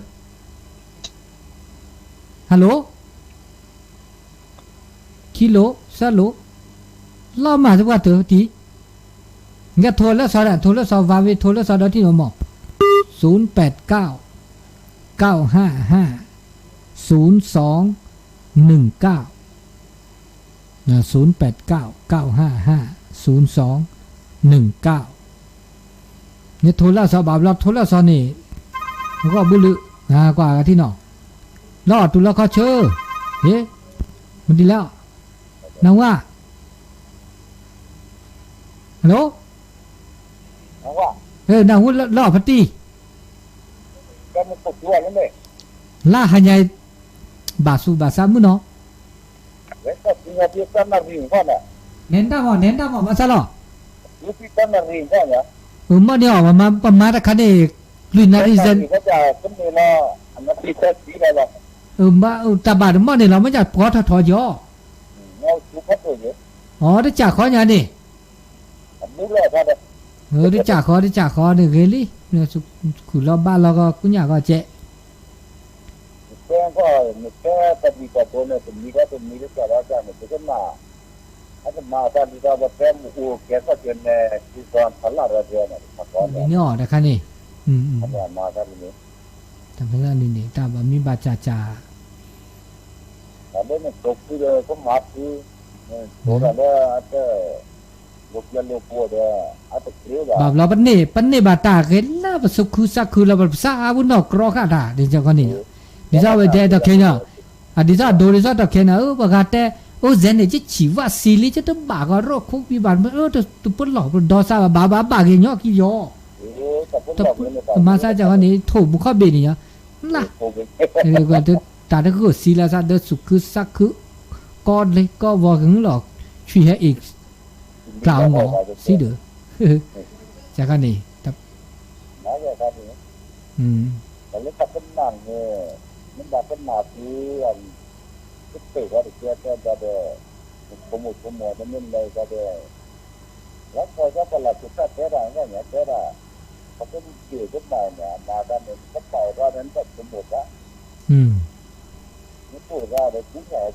hello, ခံလိာ် သၢလိာ်, လီၤမၢ်သပှၢ်တၢၢ်တံၢ်, နကဲထိးလၢစီၤဒီး ထိးလၢစီၤ ဝါဝ့ၤ ထိးလၢစီၤဒီးတံၢ်မးမး, ศูนย์แปดเก้า เก้าห้าห้า ศูนย์สองหนึ่งเก้า ศูนย์แปดเก้า เก้าห้าห้า ศูนย์สองหนึ่งเก้า န့ၣ်ထိးလၢစီၤ ဘၣ်ဘျီထိးလၢစီၤန့ၣ်, ဂီၢ်ဘုလုး, ကွၢ်ဂၤထံၣ်နီၤ, လီၤတူၢ်လီၤခီဆၢ, ဟ့ၣ်, မဒ်လဲၣ်, နၢ်ဟူဧါ, ဟဲလိ, နၢ်ဟူလီၤဖါတံၢ်, လါဟါညါ, ဘၣ်ဆူးဘၣ်ဆါမုၢ်နီၤ နဲတၢ်မီၢ် နဲတၢ်မီၢ် ဘၣ်ဆၣ်လီၤ, မီၢ်န့ၢ်အီၤ ပမၤတခါန့ၣ်, လွံၢ်နၣ်ရံၣ်စဲး, တၢ်ဘၣ်တမီၢ်န့ၢ်လီၤ မ့ၢ်ကပှီထီၣ်ထီၣ်ကီ, အီၤတစၢ်ဃီညါန့ၣ်, တစၢ်ဃီ တစၢ်ဃီန့ၣ်ဂ့ၤလံ, ခူၣ်လီၤဘၣ်လီၤကီ ကူညၣ်ကီကဲး မ့ၢ်အီၤတခါန့ၣ်, တၢ်ဖဲလၢန့ၣ်န့ၣ် တၢ်ဘၣ်မံဘၣ်စၢ်စၢ်, ဘၣ်ဘျီပန့ၢ် ပန့ၢ်ဘၣ်တၢ်ဂ့ၤလၢပသူၣ်ခုသးခုလီၤ ပပစၢ်အါဝဲနီၢ်ကြီဃာ်တၢ် ဒ်သိးန့ၣ်, ဒ်သိးဝဲဒဲးဒီးခဲညါ, အဒ်သိးအဒိ ဒ်သိးဒီးခဲညါ အၢ ပှၤဂၤတဲ, အိၣ်စဲးန့ၣ် ကဆံးဝၣ်စံးလံ ကတဘၣ်ကီး ရိၣ်ခိၣ်ဘံဘၣ် တပလီၢ်ပဒီစၢ်ဘၣ် ဘၣ်ဘၣ်ဘၣ်ဂ့ၤညီကံယီၤ, မၤစၢ်ကီးန့ၣ် ထိၣ်မူခီၣ်ဘ့ၣ်န့ၣ်ညါ, လၢ တၢ်တဂိၢ်စံးလၢသးဒီးသူၣ်ခုသးခု, ကီလ့ကီဝီၤကလီၤ, ဆွံဟဲအံၤ, ကျးအီၤမီၤ စံးဒၢး, ကခါန့ၣ် တၢ်လၢတၢ်ကနၣ်န့ၣ် နဘၣ်ကနၣ်န့ၣ် ကတၢၢ်ဝဲတကဲတဲဘၣ်ဒီး နဆိကမိၣ်ဆိကမိၣ်တမ့ၢ်လဲၤကဒီး လၢပှၤကပလၢ်ကတၢၢ်တဲတၢ် ကညါတဲတၢ် ပကဒုးက့ၤကမၤန့ၣ် မၤတၢ်န့ၣ် ကပာ်ဝဲဒၣ်န့ၣ် နဘၣ်ဆိကမိၣ်တၢ် နတိၢ်တၢ်ဒီးကူညါဝဲ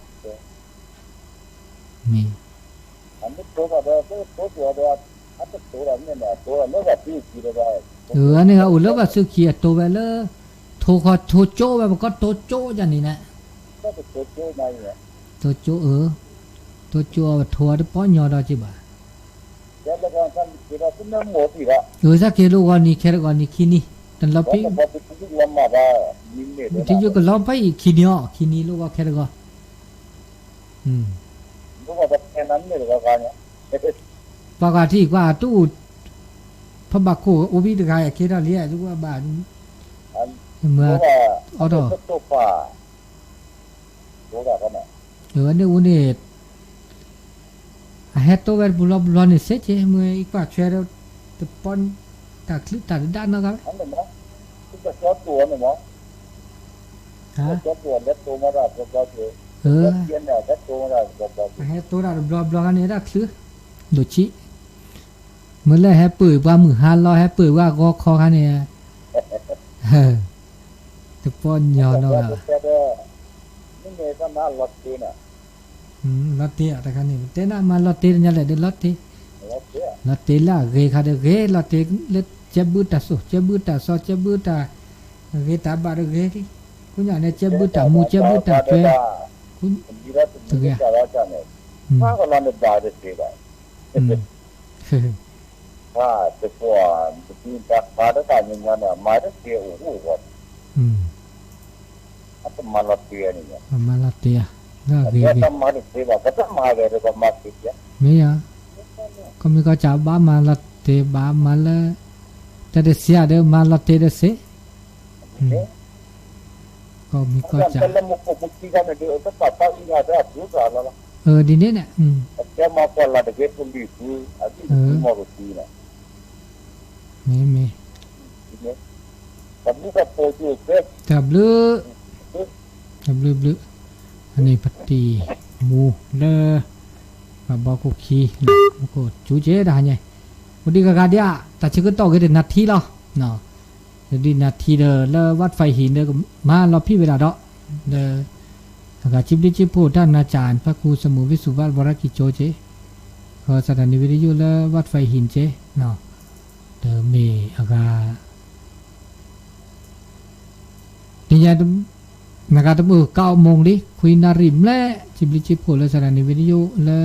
မ့ၢ် အမ့ၢ်တိၢ်ဘၣ်ဒီး တိၢ်တိၢ်ဒီး အတတိၢ်ဒီးမ့ၢ်န့ၣ် အတိၢ်လၢဘၣ်စုခံဒီး အန့ၣ်အိၣ်လၢဘၣ်စုခံအတိၢ်ဝဲလၢ ထိၣ်ဃီထိၣ်ကၠိဝဲ ပကီၢ်တိၢ်ကၠိယၤန့ၣ်လဲၣ်, တိၢ်ကၠိအၢ, တိၢ်ကၠိအီၤထိၣ်အီၤတပီညီဒီးက့ၤဘၣ်, အၢသးက့ၤလိၣ်ဂီၤနံၤခဲတဂီၤနံၤခံနံၤ, တလီၤဖံး, ထံယိကလီၤဖံးအံၤခံနံၤအီၤ ခံနံၤလိၣ်ဂီၤခဲတဂီၤ ပှၤဂၤထံၣ်ကွၢ်အတူၢ်, ဖဘၣ်ခိၣ်အိၣ်ဘံၣ်တဂၤအက့ထီၣ်လံ ဘၣ်, မၤ, အီၣ်ထီၣ်, အန့ၣ်အူန့ၣ်, အဟဲတိၢ်ဝဲတပူၤလီၤပူၤလီၤန့ၣ်စ့ၢ်ကီး မ့ၢ်အံၤကွၢ်ဆွဲဒီး, တပီ, တၢ်ချုးတၢ်တဒါနီတဂၤဘၣ်, အ, အဟဲတိၢ်တၢ်တဘျီဘျီန့ၣ် တၢ်ဆှီတိၢ်အီၤလၢတိၢ်မၤတၢ်တဘျီဘျီန့ၣ် တၢ်ချုး, ဒိၣ်ဆံး, မ့ၢ်လၢဟဲပၢၢ်ပှၤမုၢ်ဟါလီၤ ဟဲပၢၢ်ပှၤဂီၤခီခါန့ၣ်, တပီညီနီတဂၤဘၣ်, လီၤတ့အီၤတခါန့ၣ် ပတဲနၤမၤလီၤတ့တညါလဲၣ်ဒီးလီၤတ့, လီၤတ့လၢအဂ့ၤခါဒီးဂ့ၤ လီၤတ့လၢကဲဘုတၢ်စိၣ် ကဲဘုတၢ်စီ ကဲဘုတၢ်ဂ့ၤတၢ်ဘၣ်ဒီးဂ့ၤ, ခိၣ်ညါန့ၣ် ကဲဘုတၢ်မူ ကဲဘုတၢ်ကျဲ, တဂ့ၤ, တပှၢ်, တပှၢ်တၢ်ခါတၢ်ညီညီန့ၣ် မၤတသ့အိၣ်အိၣ်ဝဲ, အတမၤလီၤတ့ဧါ, လၢအဂ့ၤဂ့ၤ, မ့ၢ်ယၤ, ကီၢ်မ့ၢ်ကီၢ်စဲးဘၣ်မၤလီၤတ့ဘၣ်မၤလၢ, တၢ်တသ့ဧါဒီးမၤလီၤတ့ဒီးစ့ၢ်, ကီၢ်မ့ၢ်ကီၢ်စဲး ဒ်န့ၣ်န့ၣ်, မ့ၢ်မ့ၢ်, တၢ်ဘျုး, တၢ်ဘျုးဘျုး, အန့ၣ်ပတံၤမူလၢ ဘၣ်ဘီခိၣ်ခံ, ခိၣ်ကၠူက့တၢ်ဟါညါ, အိၣ်ဒံးဂၤဂၤဒံးဧါ, တၢ်ဆၢကတီၢ်ဂ့ၤတနၤထံလီၤ, ဒ်နၤထံဒီးလၢ ဝးဖဲဟံၣ်ဒီး မၤလီၤဖံးဝဲဒၣ်ဒီး, ဒီး အဂၤစံးဘျုးစံးဖှိၣ်တၢ်နၤစၢ် ဖဲခူစမူးဝံစူၤဘၣ် ဘီရၣ်ကံကၠိက့, ဃီစးထီၣ်န့ၣ်ဝံတယိၣ်လၢ ဝးဖဲဟံၣ်က့, ဒီးမ့ၢ်အဂၤ နံၤညါ နဂၤတမုာ်ကအိၣ်မူလံ ခွံနၣ်ရံၣ်မျဲၢ် စံးဘျုးစံးဖှိၣ်လၢ စးထီၣ်န့ၣ် ဝံတယိၣ်လၢ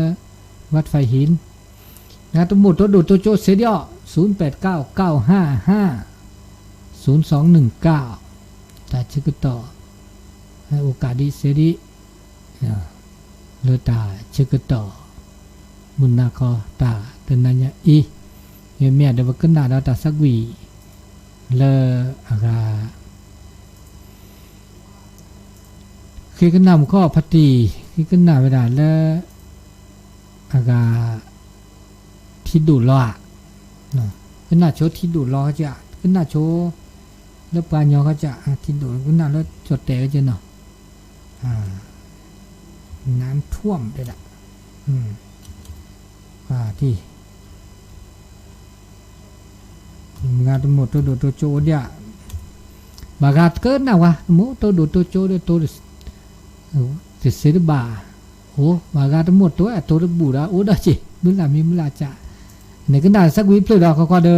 ဝးဖဲဟံၣ်, နဂၤတမုာ်တိဒိၣ်တိကၠိစ့ၢ်ဒံးအီၤ ศูนย์แปดเก้า เก้าห้าห้า ศูนย์สองหนึ่งเก้า, တၢ်ဆၢကတီၢ် ဟဲအိၣ်ကးဒံးစ့ၢ်ဒံး လၢတၢ်ဆၢကတီၢ် မုၢ်နၤခီတၢ်တနၤညါအံၤ, မ့မ့ၢ်ဒီးပကနၣ်ဒီးတၢ်သးကွံာ် လၢအဂၤ ဃ့ကနၣ်မူခိၣ်ဖါတံၢ် ဃ့ကနၣ်ဝဲဒၣ်လၢ အဂၤ ထံဒိၣ်လီၤဧါ, ကနၣ်ဆိထံဒိၣ်လီၤက, ကနၣ်ဆိ လၢပှၤကညီက, ထံဒိၣ်ကနၣ်လၢကၠီၣ်တဲာ်ကနီၤ, နၢထူမ်တဲဒၣ်, မုၢ်ဂၤတမိၢ်တိဒိၣ်တိကၠိအိၣ်ဒံးဧါ, ဘၣ်ဂၤကနၣ်ဝဲ တမိၢ်တိဒိၣ်တိကၠိဒီးတိ တစ့တဘၣ်, အိၣ် ဘၣ်ဂၤတမိၢ်တိအတိတဘူၣ်ဒီး အိၣ်ဒီးက့ၤ မုၢ်လၢ်မံမုၢ်လၢ်က, နကနၣ်သးကွံာ်ဖျၢၣ်ဒီး ခီခီဒီး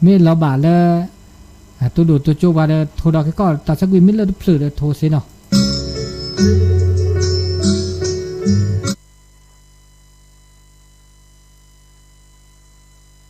မ့ၢ်လီၤဘၣ်လၢ တိဒိၣ်တိကၠိပှၤဒီး ထိဒီးက့ၤကီၢ် တၢ်သးကွံာ်မ့ၢ်လၢတဖျၢၣ်ဒီး ထိစ့နီၤ